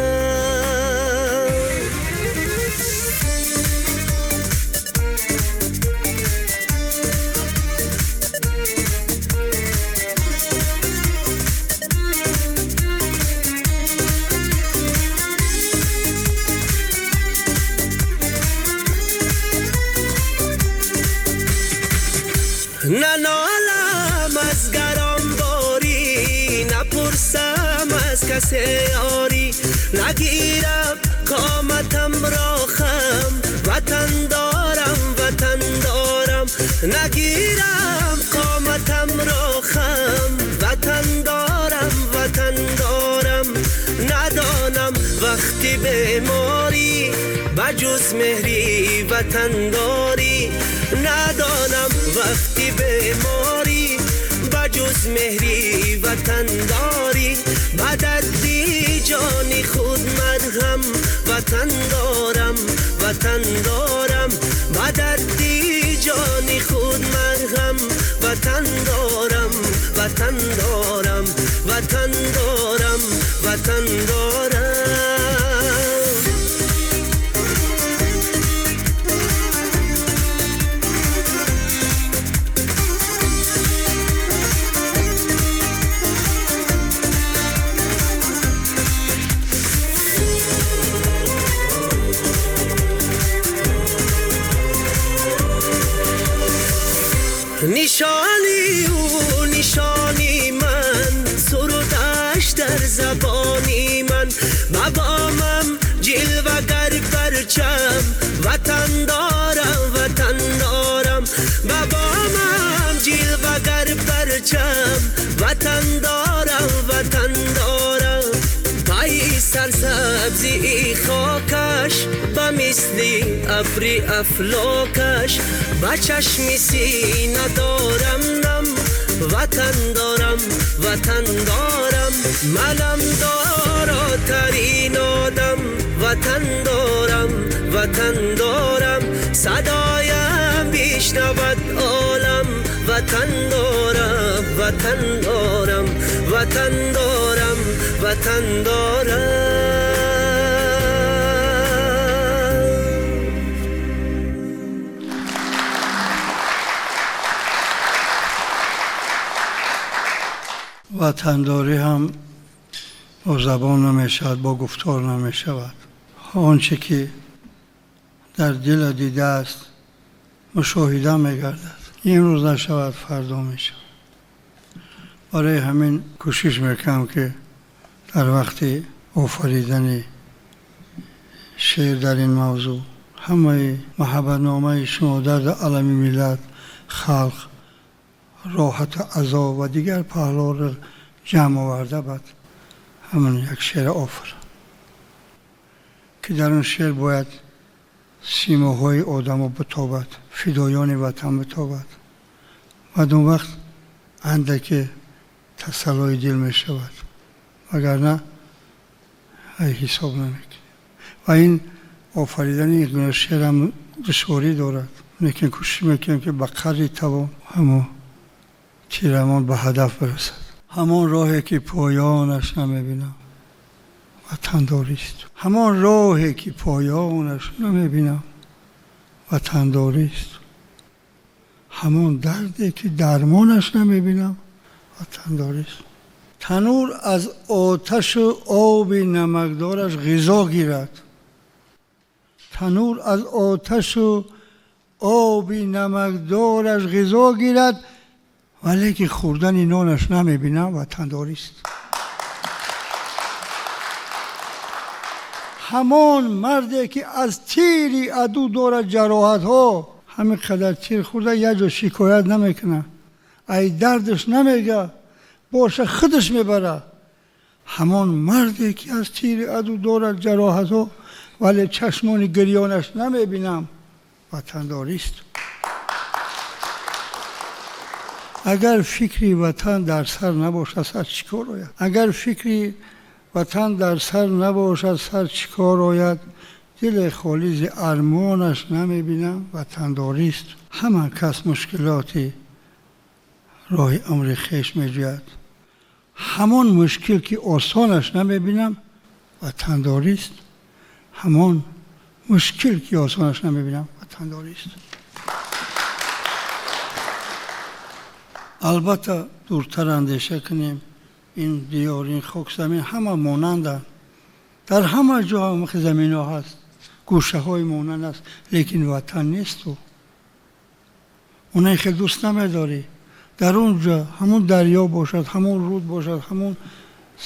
ننالم از گرانباری، نپرسم از کسی یاری، نگیرم قامتم را خم، وطن دارم، وطن دارم، نگیرم قامتم را خم، وطن دارم، وطن دارم، ندانم وقتی بیماری بجز مهری وطن داری، ندانم وقتی بیماری بجز مهری وطن داری، بدردی جانی خود مرهم، وطن دارم، وطن دارم، بدردی جانی خود مرهم، وطن دارم، وطن دارم، وطن دارم، وطن دارم. نشانی او نشانی من، سرودش در زبانی من، بابامم جلوه گر پرچم، وطن دارم، وطن دارم، بابامم جلوه گر پرچم، وطن دارم، وطن دارم، پای سرسبزی خاکش، با مثلی ابری افلاکش، با چشم سینه دارم نم، وطن دارم، وطن دارم، منم داراترین آدم، وطن دارم، وطن دارم، صدایم بشنود عالم، وطن دارم، وطن دارم، وطن دارم، وطن دارم. Ватандорӣ ҳам бо забон намешавад, бо гуфтор намешавад. Он чӣ ки дар дил дидааст мушоҳида мегардад. Имрӯз нашавад, фардо мешавад. Барои ҳамин кӯшиш мекунам, ки дар вақти офаридани шеър дар ин мавзӯъ ҳамаи маҳаббатномаи шумо дар алами миллат, халқ, роҳат, азоб ва дигар паҳлӯро ҷамъ оварда, баъд ҳамон як шеър офарам, ки дар он шеър бояд симоҳои одамо битобад, фидоёни ватан битобад. Баъд он вақт андаке тасаллои дил мешавад, вагарна ҳисоб намекунем. Ва ин офаридани ин гуна шеърам душворӣ дорад, лекин кӯшиш мекунем, ки ба қадри тавон ҳамон тирамон ба ҳадаф бирасад. Ҳамон роҳе ки поёнаш намебинам ватандорист. Ҳамон роҳе ки поёнаш намебинам ватандорист. Ҳамон дарде ки дармонаш намебинам ватандорист. Танур аз оташу оби намакдораш ғизо гирад. Танур аз оташу оби намакдораш ғизо гирад, валекин хӯрдани нонаш намебинам ватандорист. Ҳамон марде ки аз тири аду дорад ҷароҳатҳо, ҳамин қадар тир хӯрда як ҷо шикоят намекунад, ай дардаш намега, боша худаш мебарад. Ҳамон марде ки аз тири аду дорад ҷароҳатҳо, Вале чашмони гирёнаш намебинам, ватандорист. Агар фикри ватан дар сар набошад, сар чӣ кор ояд? Агар фикри ватан дар сар набошад, сар чӣ кор ояд? Дили холӣ зи армонаш намебинам, ватандорист. Ҳама кас мушкилоти роҳи умри хеш меҷӯяд. Ҳамон мушкил ки осонаш намебинам, ватандорист. Ҳамон мушкил ки осонаш намебинам, ватандорист. Албатта дуртар андеша кунем, ин диёр, ин хок замин ҳама монанданд. Дар ҳама ҷо ҳам заминҳо ҳаст, гӯшаҳои монанд аст, лекин ватан нест. Ту оне хел дӯст намедорӣ. Дар он ҷо ҳамон дарё бошад, ҳамон руд бошад, ҳамон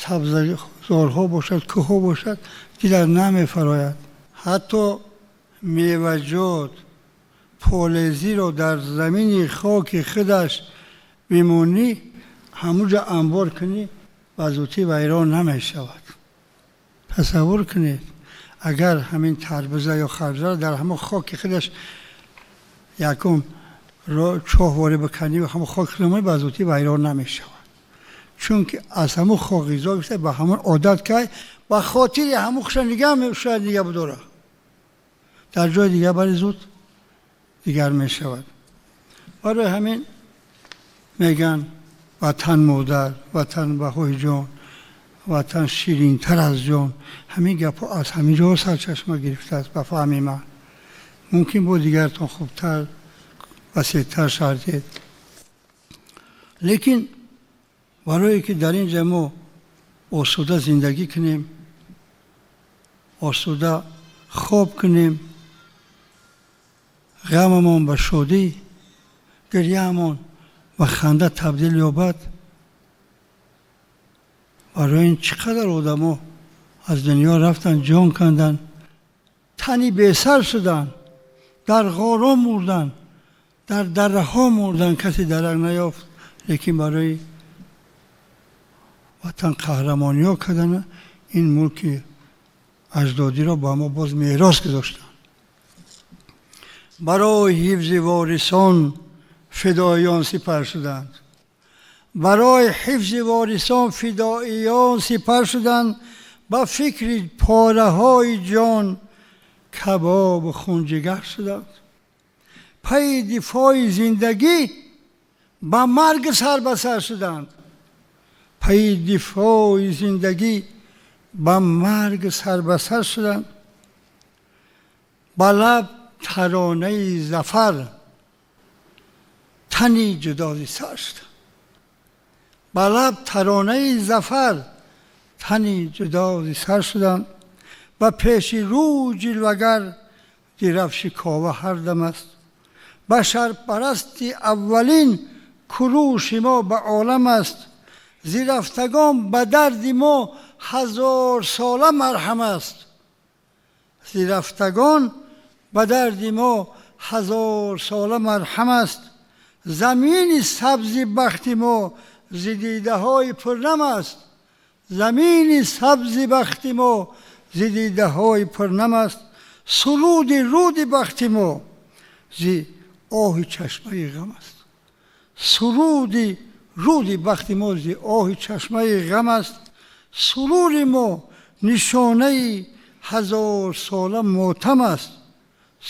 сабзазорҳо бошад, кӯҳҳо бошад, дилат намефарояд. Ҳатто меваҷот полезиро дар замини хоки худаш бимонӣ, ҳамунҷо анбор кунӣ, ба зудӣ вайрон намешавад. Тасаввур кунед, агар ҳамин тарбуза ё харбузаро дар ҳамон хоки худаш якум чоҳворӣ бикунӣ ва ҳамон хоки худаш ба зудӣ вайрон намешавад. Чунки аз ҳамон хок ғизо гирифта ба ҳамон одат кард, ба хотири ҳамон хуша нигаҳ шояд нигаҳ бидорад. Дар ҷои дигар бари зуд дигар мешавад. Барои ҳамин мегӯянд ватан модар, ватан баҳои ҷон, ватан ширинтар аз ҷон. Ҳамин гапҳо аз ҳамин ҷо сарчашма гирифтааст ба фаҳми ман. Мумкин бо дигаратон хубтар, васеътар шарҳ. Лекин барое ки дар ин ҷо мо осуда зиндагӣ кунем, осуда хоб кунем, ғамамон ба шодӣ, гиряамон ба ханда табдил ёбад, барои ин чӣ қадар одамо аз дунё рафтанд, ҷон канданд, тани бесар шуданд, дар ғоро мурданд, дар дараҳо мурданд, касе дарак наёфт, лекин барои ватан қаҳрамониҳо карданд, ин мулки аҷдодиро ба мо боз мерос гузоштанд. Барои ҳифзи ворисон фидоиён сипар шуданд. Барои ҳифзи ворисон фидоиён сипар шуданд, ба фикри пораҳои ҷон кабобу хунҷигар шуданд. Пайи дифои зиндагӣ ба марг сар ба сар шуданд. Пайи дифои зиндагӣ ба марг сар ба сар шуданд. Ба лаб таронаи зафар тани ҷудози сар шуданд. Ба лаб таронаи зафар тани ҷудози сар шуданд. Ба пеши рӯ ҷилвагар дирафши кова ҳар дам аст. Башарпарасти аввалин куруши мо ба олам аст. Зирафтагон ба дарди мо ҳазорсола марҳам аст. Зирафтагон ба дарди мо ҳазорсола марҳам аст. Замини сабзи бахти мо зи дидаҳои пурнам аст. Замини сабзи бахти мо зи дидаҳои пурнам аст. Суруди руди бахти мо зи оҳи чашмаи ғам аст. Суруди руди бахти мо зи оҳи чашмаи ғам аст. Сурури мо нишонаи ҳазорсола мотам аст.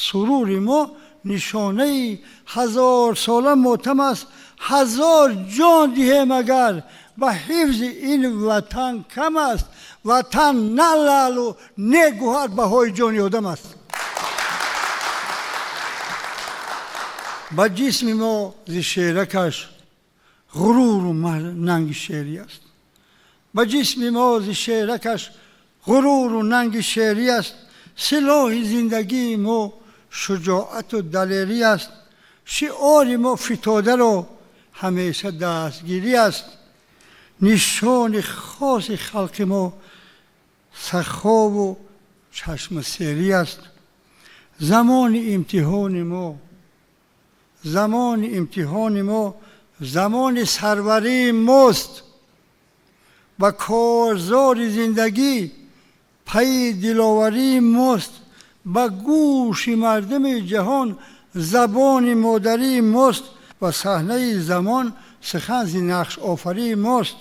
Сурури мо нишонаи ҳазорсола мотам аст. Ҳазор ҷон диҳем агар ба ҳифзи ин ватан кам аст. Ватан на лаълу не гӯҳар, баҳои ҷони одам аст. Ба ҷисми мо зи шеракаш ғуруру нанги шерӣ аст. Ба ҷисми мо зи шеракаш ғуруру нанги шерӣ аст. Силоҳи зиндагии мо шуҷоату далерӣ аст. Шиори мо фитодаро ҳамеша дастгирӣ аст. Нишони хоси халқи мо сахову чашмасерӣ аст. Замони имтиҳони мо, замони имтиҳони мо замони сарварии мост. Ба корзори зиндагӣ Пайи диловарии мост, ба гӯши мардуми ҷаҳон забони модарии мост, ва саҳнаи замон сухан зи нақшофарии мост,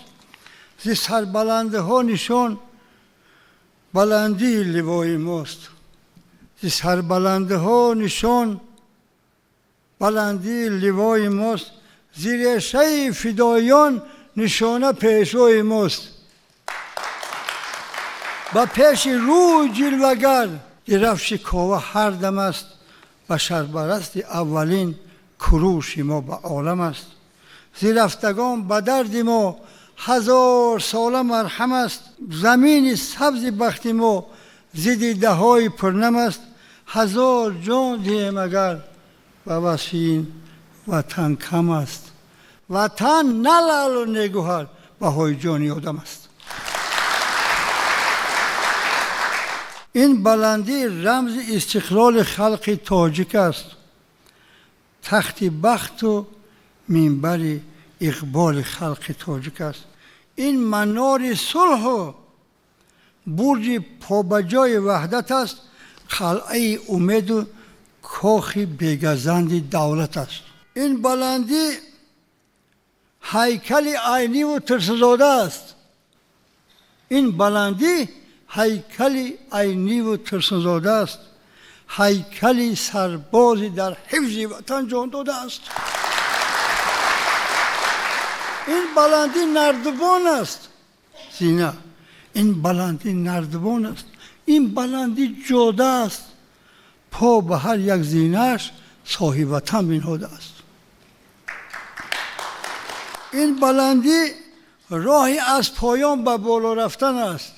зи сарбаландиҳо нишон баландии ливои мост, зи сарбаландиҳо нишон баландии ливои мост, зи решаи фидоиён нишона пешвои мост. Ба пеши рӯй ҷилвагар дирафши кова ҳар дам аст, ба сарпарасти аввалин куруши мо ба олам аст. Зи рафтагон ба дарди мо ҳазорсола марҳам аст, замини сабзи бахти мо зи дидаҳои пурнам аст. Ҳазор ҷон диҳем агар ба васфи ин ватан кам аст. Ватан на лаълу негӯҳар, баҳои ҷони одам аст. Ин баландӣ рамзи истиқлоли халқи тоҷик аст, тахти бахту минбари иқболи халқи тоҷик аст. Ин манори сулҳу бурҷи побаҷои ваҳдат аст, қалъаи умеду кохи бегазанди давлат аст. Ин баландӣ ҳайкали айниву турсунзода аст. Ин баландӣ ҳайкали айниву турсунзода аст, ҳайкали сарбози дар ҳифзи ватан ҷон додааст. Ин баландӣ нардибон аст, зина. Ин баландӣ нардибон аст, ин баландӣ ҷода аст, по ба ҳар як зинааш соҳиби ватан биниҳодааст. Ин баландӣ роҳи аз поён ба боло рафтан аст.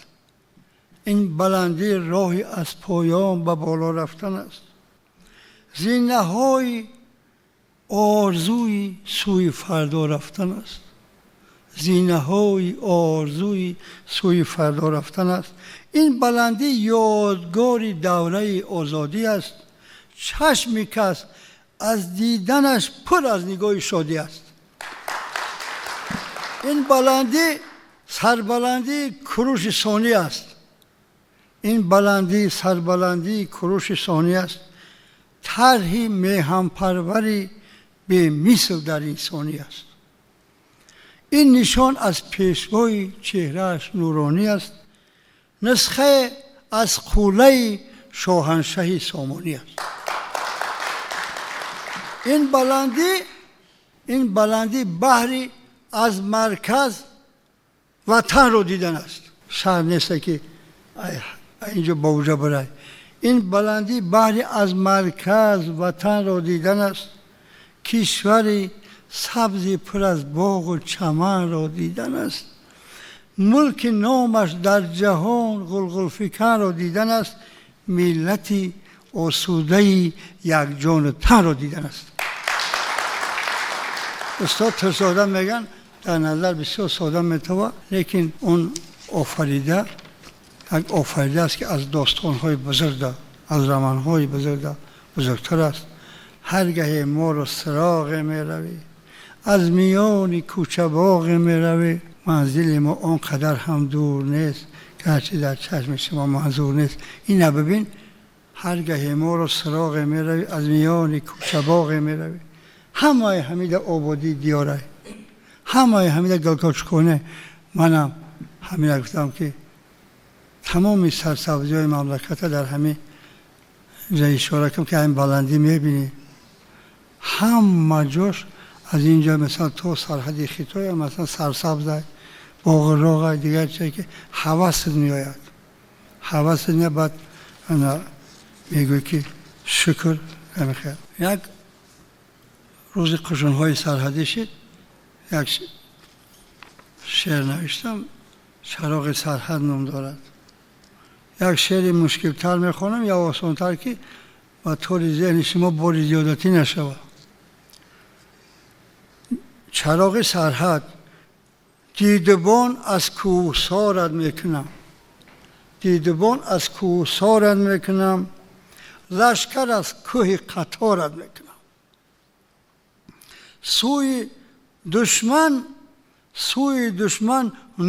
Ин баландӣ роҳи аз поён ба боло рафтан аст. Зинаҳои орзуи сӯи фардо рафтан аст. Зинаҳои орзуи сӯи фардо рафтан аст. Ин баландӣ ёдгори давраи озодӣ аст. Чашми кас аз диданаш пур аз нигоҳи шодӣ аст. Ин баландӣ сарбаландии куруши сонӣ аст. Ин баландӣ сарбаландии куруши сонӣ аст. Тарҳи меҳанпарвари бемисл дар инсонӣ аст. Ин нишон аз пешвои чеҳрааш нуронӣ аст, нусхае аз қуллаи шоҳаншаҳи сомонӣ аст. Ин баландӣ баҳри аз марказ ватанро дидан аст. Шаҳр нест ки инҷо ба уҷа барай. Ин баландӣ баҳри аз марказ ватанро дидан аст. Кишвари сабзи пур аз боғу чаманро дидан аст. Мулки номаш дар ҷаҳон ғулғулфиканро дидан аст. Миллати осудаи якҷону танро дидан аст. Устод Турсунзода мегӯянд дар назар бисёр сода метавад, лекин он офарида як офарида аст ки аз достонҳои бузурга, аз романҳои бузурга бузургтар аст. Ҳар гаҳе моро сироғе меравӣ, аз миёни кӯчабоғе меравӣ, манзили мо он қадар ҳам дур нест, гарчи дар чашми шумо манзур нест. Ина бибин, ҳар гаҳе моро сироғе меравӣ, аз миёни кӯчабоғе меравӣ. Ҳамаи ҳамида ободии диёрай, ҳамаи ҳамида галкочконе. Манам ҳамина гуфтам ки тамоми сарсабзиҳои мамлаката дар ҳамин ҷа ишора кунам ки ҳамин баландӣ мебинӣ, ҳама ҷош аз инҷо масалан то сарҳади Хитой масалан сарсабзай, боғу роғай, дигар чизе ки ҳавасат меояд, ҳавасат меояд. Баъд мегӯӣ ки шукр. Як рӯзи қушунҳои сарҳадӣ шид, як шеър навиштам, чароғи сарҳад ном дорад. Як шеъри мушкилтар мехонам ё осонтар ки ба тори зеҳни шумо бори зиёдатӣ нашавад. Чароғи сарҳад. Дидбон аз кӯҳсорат мекунам, дидбон аз кӯҳсорат мекунам, лашкар аз кӯҳи қаторат мекунам. Сӯи душман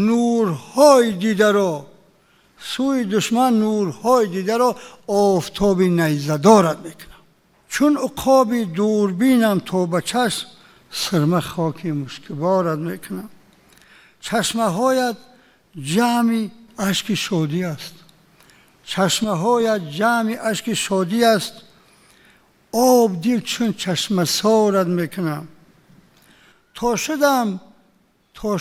нурҳои дидаро Сӯи душман нурҳои дидаро офтоби найзадорат мекунам. Чун уқоби дурбинам то ба чашм сирма хоки мушкборат мекунам. Чашмаҳоят ҷамъи ашки шодӣ аст. Чашмаҳоят ҷамъи ашки шодӣ аст. Об дил чун чашмасорат мекунам. То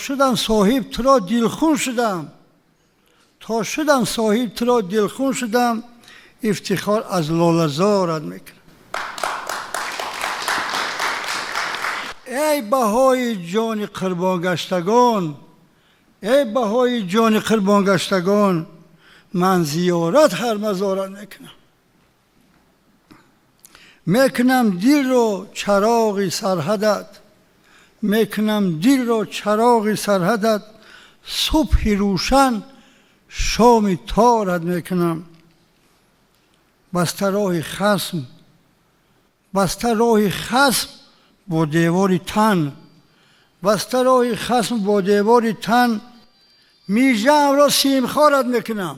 шудам соҳиб туро дилхун шудам. То шудам соҳиб туро дилхун шудам. Ифтихор аз лолазорат мекунам. Эй баҳои ҷони қурбонгаштагон, эй баҳои ҷони қурбонгаштагон, ман зиёрат ҳар мазорат мекунам. Мекунам дилро чароғи сарҳадат, мекунам дилро чароғи сарҳадат, субҳи рӯшан шоми торат мекунам. Баста роҳи хасм, баста роҳи хасм бо девори тан, баста роҳи хасм бо девори тан, мижаамро симхорат мекунам.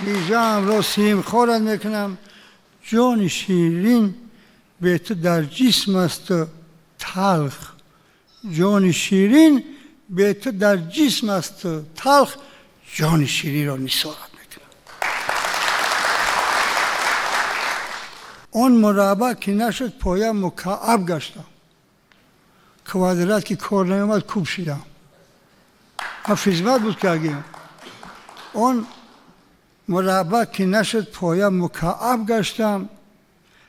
Мижаамро симхорат мекунам. Ҷони ширин бе ту дар ҷисм асту талх. Ҷони ширин бе ту дар ҷисм асту талх. Ҷони ширинро нисорат мекунам. Он мураббаъ ки нашуд поя мукааб гаштам. Квадрат ки кор наомад куб шидам. Ман физмат буд ки агим. Он мураббаъ ки нашуд поя мукааб гаштам.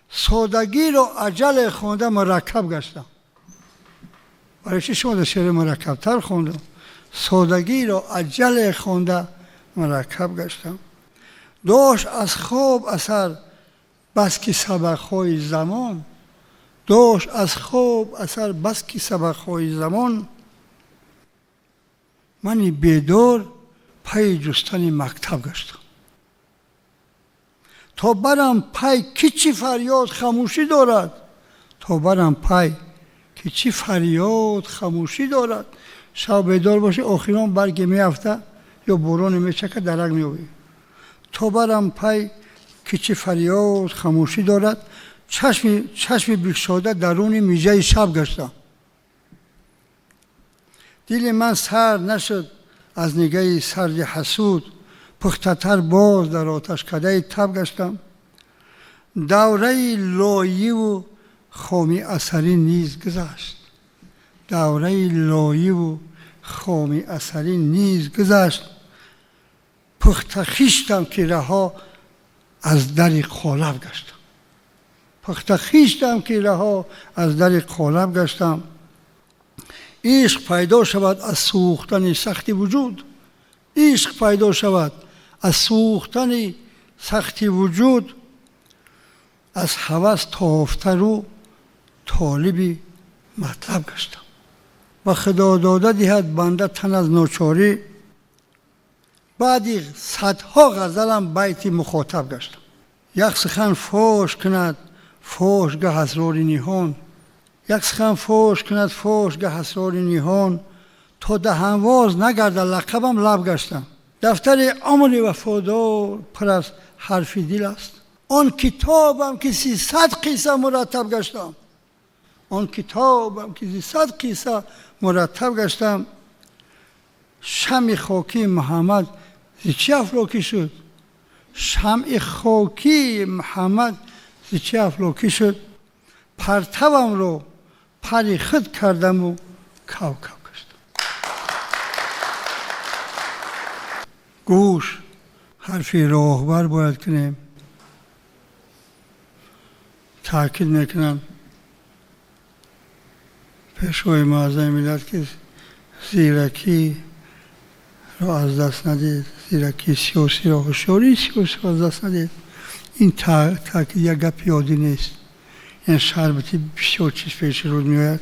Содагиро аҷале хонда мураккаб гаштам. Барои чӣ шумо дар шеъри мураккабтар хондам? Содагиро аҷале хонда мураккаб гаштам. Дошт аз хоб асар бас ки сабақҳои замон, дошт аз хоб асар бас ки сабақҳои замон, мани бедор пайи ҷустани мактаб гаштам. То барам пай ки чӣ фарёд хамӯшӣ дорад, то барам пай ки чӣ фарёд хамӯшӣ дорад. Шаб бедор бошӣ охирон барге меафта ё бороне мечака дарак меёбӣ. То барам пай ки чӣ фарёд хамӯшӣ дорад. Чашми бикшода даруни миҷаи шаб гаштам. Дили ман сар нашуд аз нигаҳи сарди ҳасуд, пухтатар боз дар оташкадаи таб гаштам. Давраи лоиву хоми асарӣ низ гузашт. Давраи лоиву хоми асарӣ низ гузашт. Пухта хиштам ки раҳо аз дари қолаб гаштам. Пухта хиштам ки раҳо аз дари қолаб гаштам. Ишқ пайдо шавад аз сӯхтани сахти вуҷуд. Ишқ пайдо шавад аз сӯхтани сахти вуҷуд. Аз ҳавас тофта рӯ толиби матлаб гаштам. Ба худо дода диҳад банда тан аз ночорӣ. Баъди садҳо ғазалам байти мухотаб гаштам. Як сухан фош кунад фош гаҳ асрори ниҳон. Як сухан фош кунад фош гаҳ асрори ниҳон. То даҳанвоз нагардад лақабам лаб гаштам. Дафтари умри вафодор пур аз ҳарфи дил аст. Он китобам ки 300 қисса мураттаб гаштам. Он китобам ки 300 қисса мураттаб гаштам. Шамъи хокии Муҳаммад зи чӣ афлокӣ шуд? Шамъи хокии Муҳаммад зи чӣ афлокӣ шуд? Партавамро пари худ кардаму кавкаб гаштам. Гӯш ҳарфи роҳбар бояд кунем. Таъкид мекунам пешвои муаззами миллат ки зиракиро аз даст надиҳед, зиракии сиёсиро, ҳушёрии сиёсиро аз даст надиҳед. Ин таъкид як гапи оддӣ нест. Ин шарбати бисёр чиз пеши рӯз меояд.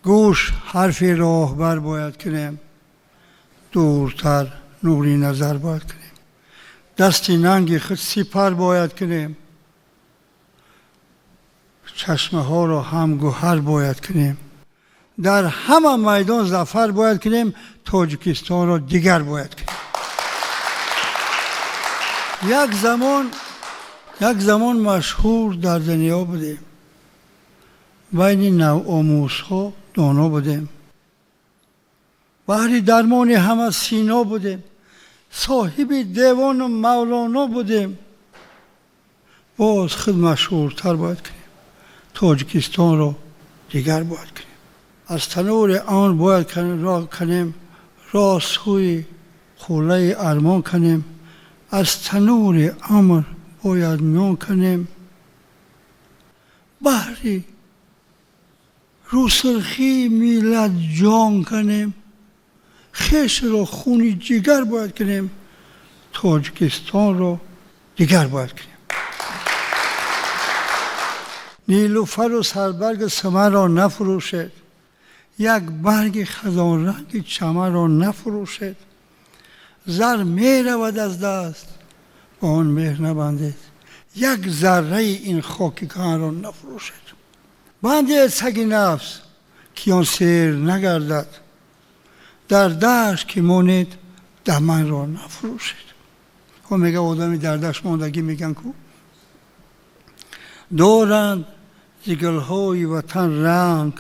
Гӯш ҳарфи роҳбар бояд кунем. Дуртар нури назар бояд кунем. Дасти нанги худ сипар бояд кунем. Чашмаҳоро ҳам гӯҳар бояд кунем. Дар ҳама майдон зафар бояд кунем, Тоҷикистонро дигар бояд кунем. Як замон машҳур дар дунё будем, байни навомӯзҳо доно будем, баҳри дармони ҳама сино будем, соҳиби девону мавлоно будем. Боз худ машҳуртар бояд кунем, Тоҷикистонро дигар бояд кунем. Аз танури он бояд кунем, рост сӯи қуллаи армон кунем, аз танури амр бояд нон кунем, баҳри рӯсурхии миллат ҷон кунем, хешро хуни ҷигар бояд кунем, Тоҷикистонро дигар бояд кунем. Нилуфару сарбарги самарро нафурӯшед, як барги хазонранги чаманро нафурӯшед. Зар меравад аз даст, ба он меҳр набандед, як зарраи ин хоки каҳанро нафурӯшед. Бандед саги нафс, ки он сер нагардад, дар дашт ки монед даманро нафурӯшед. Хо мега одами дар дашт мондагӣ меган ку доранд зи гулҳои ватан ранг,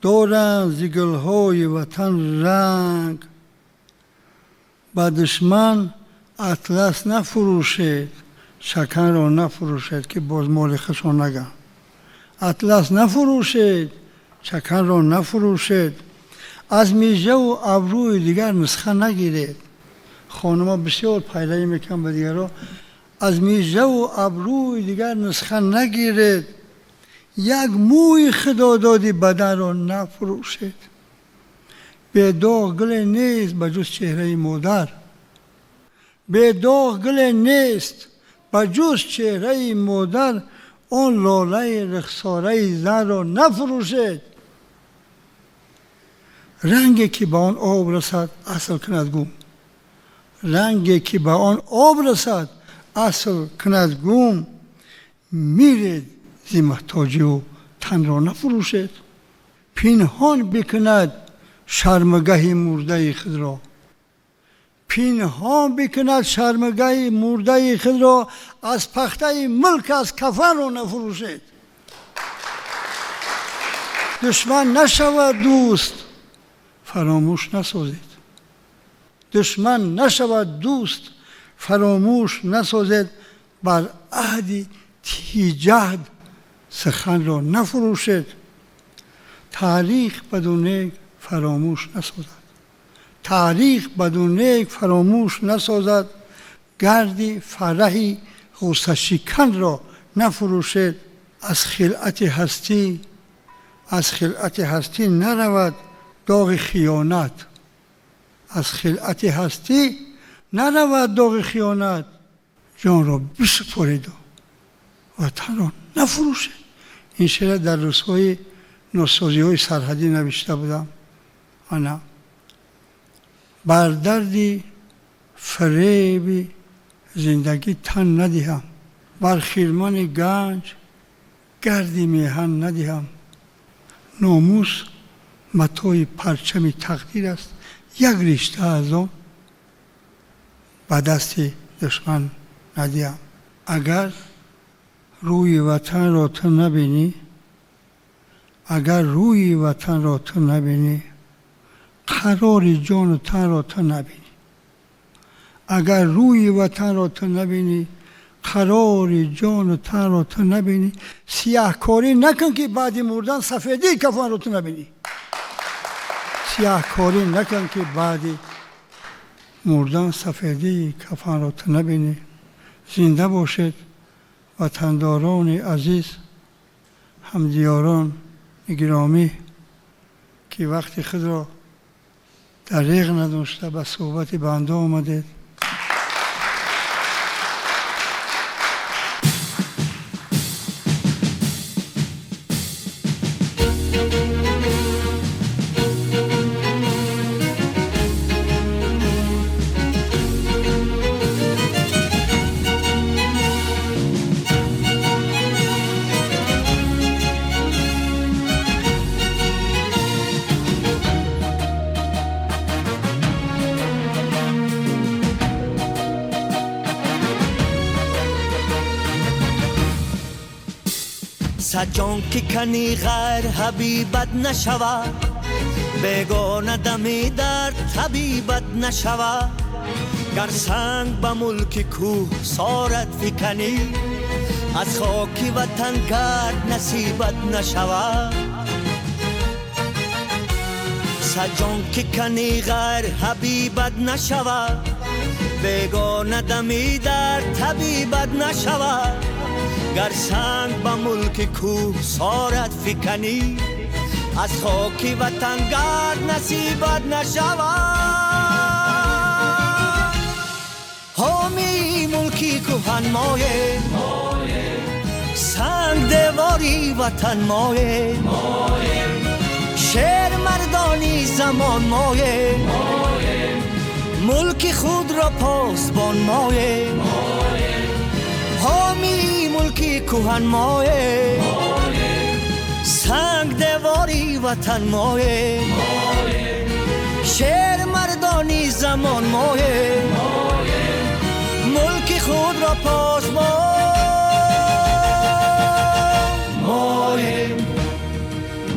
доранд зи гулҳои ватан ранг, ба душман атлас нафурӯшед, шаканро нафурӯшед, ки боз моли худшон наган. Атлас нафурӯшед, шаканро нафурӯшед, аз мижаву абрӯи дигар нусха нагиред. Хонума бисёр пайравӣ мекунанд ба дигарро. Аз мижаву абрӯи дигар нусха нагиред, як мӯи худододи баданро нафурӯшед. Бедоғ гуле нест ба ҷуз чеҳраи модар, бедоғ гуле нест ба ҷуз чеҳраи модар, он лолаи рухсораи занро нафурӯшед. Ранге ки ба он об расад асл кунад гум, ранге ки ба он об расад асл кунад гум, миред зи муҳтоҷиву танро нафурӯшед. Пинҳон бикунад шармгаҳи мурдаи худро, пинҳон бикунад шармгаҳи мурдаи худро, аз пахтаи мулк аз кафанро нафурӯшед. Душман нашавад дӯст, фаромӯш насозед. Душман нашавад дӯст, фаромӯш насозед, бар аҳди тиҷаҳд суханро нафурӯшед. Таърих баду нек фаромӯш насозад, таърих баду нек фаромӯш насозад, гарди фараҳи ғуссашиканро нафурӯшед. Аз хилъати ҳастӣ, аз хилъати ҳастӣ наравад доғи хиёнат, аз хилъати ҳастӣ наравад доғи хиёнат, ҷонро бисупориду ватанро нафурӯшед. Ин шеъра дар рӯзҳои носозиҳои сарҳадӣ навишта будам. Ана бар дарди фиреби зиндагӣ тан надиҳам, бар хирмани ганҷ гарди меҳан надиҳам. Номус матои парчами тақдир аст, як ришта аз он ба дасти душман надиҳам. Агар рӯи ватанро ту набинӣ, агар рӯи ватанро ту набинӣ, қарори ҷону танро ту набинӣ. Агар рӯи ватанро ту набинӣ, қарори ҷону танро ту набинӣ, сиёҳкорӣ накун ки баъди мурдан сафедии кафанро ту набинӣ. Сиёҳкорӣ накун ки баъди мурдан сафедии кафанро ту набинӣ. Зинда бошед ватандорони азиз, ҳамдиёрон гиромӣ, ки вақти худро дареғ надошта ба суҳбати банда омадед. Саҷон ки кани ғайр ҳабибат нашавад, бегона дами дар табибат нашавад. Гар санг ба мулки кӯҳ сорат фиканӣ, аз хоки ватан гард насибат нашавад. Саҷон ки кани ғайр ҳабибат нашавад, бегона дами дар табибат нашавад. Гар санг ба мулки кӯҳ сорат фиканӣ, аз хоки ватан гард насибат нашавад. Ҳомии мулки кӯҳан моем, санг девори ватан моем, шер мардони замон моем, мулки худро посбон моем. Ҳомии мулки кӯҳан моем, санг девори ватан моем, шер мардони замон моем, мулки худро посбон моем,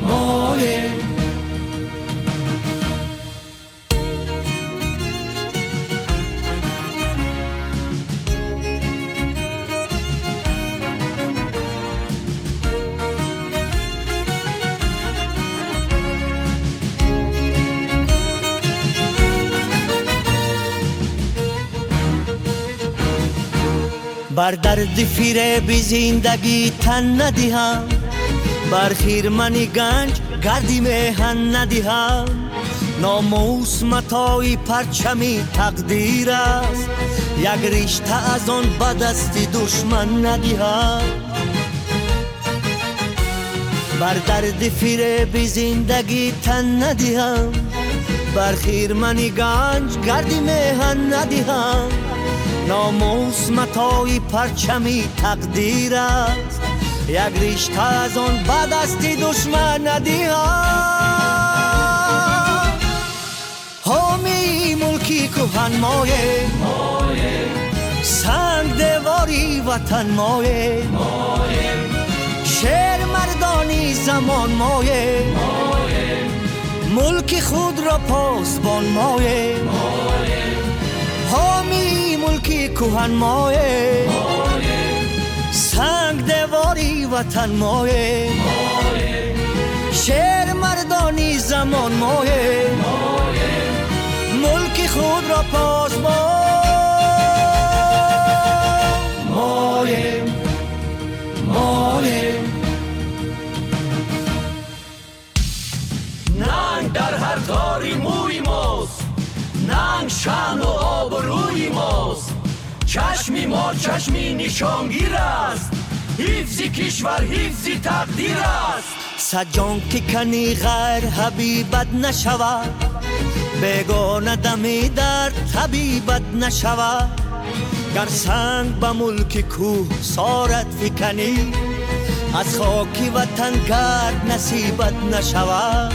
моем. Бар дарди фиреби зиндагӣ тан надиҳам, бар хирмани ганҷ гарди меҳан надиҳам. Номус матои парчами тақдир аст, як ришта аз он ба дасти душман надиҳам. Бар дарди фиреби зиндагӣ тан надиҳам, бар хирмани ганҷ гарди меҳан надиҳам. Номус матои парчами тақдир аст, як ришта аз он ба дасти душман надиҳам. Ҳомии мулки кӯҳан моем, санг девори ватан моем, шер мардони замон моем, мулки худро посбон моем. Ҳомии мулки кӯҳан моем, санг девори ватан моем, шер мардони замон моем, мулки худро посбон моем, моем. Нанг дар ҳар тори мӯи мост, нанг шаъну обрӯи мост. Чашми мо чашми нишонгир аст, ҳифзи кишвар ҳифзи тақдир аст. Саҷон ки кани ғайр ҳабибат нашавад, бегона дами дар табибат нашавад. Гар санг ба мулки кӯҳ сорат фиканӣ, аз хоки ватан гард насибат нашавад.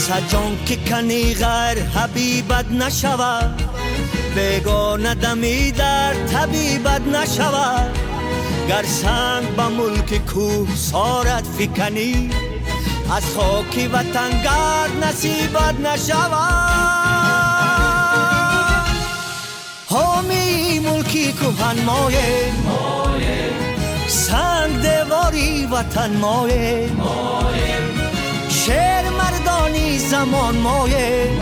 Саҷон ки кани ғайр ҳабибат нашавад, бегона дами дар табибат нашавад. Гар санг ба мулки кӯҳ сорат фиканӣ, аз хоки ватан гард насибат нашавад. Ҳомии мулки кӯҳан моем, санг девори ватан моем, шер мардони замон моем,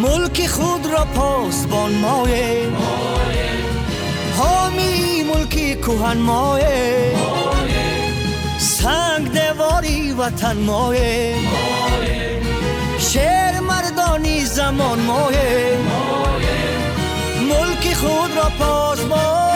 мулки худро посбон моем. Ҳомии мулки кӯҳан моем, санг девори ватан моем, шер мардони замон моем, мулки худро посбон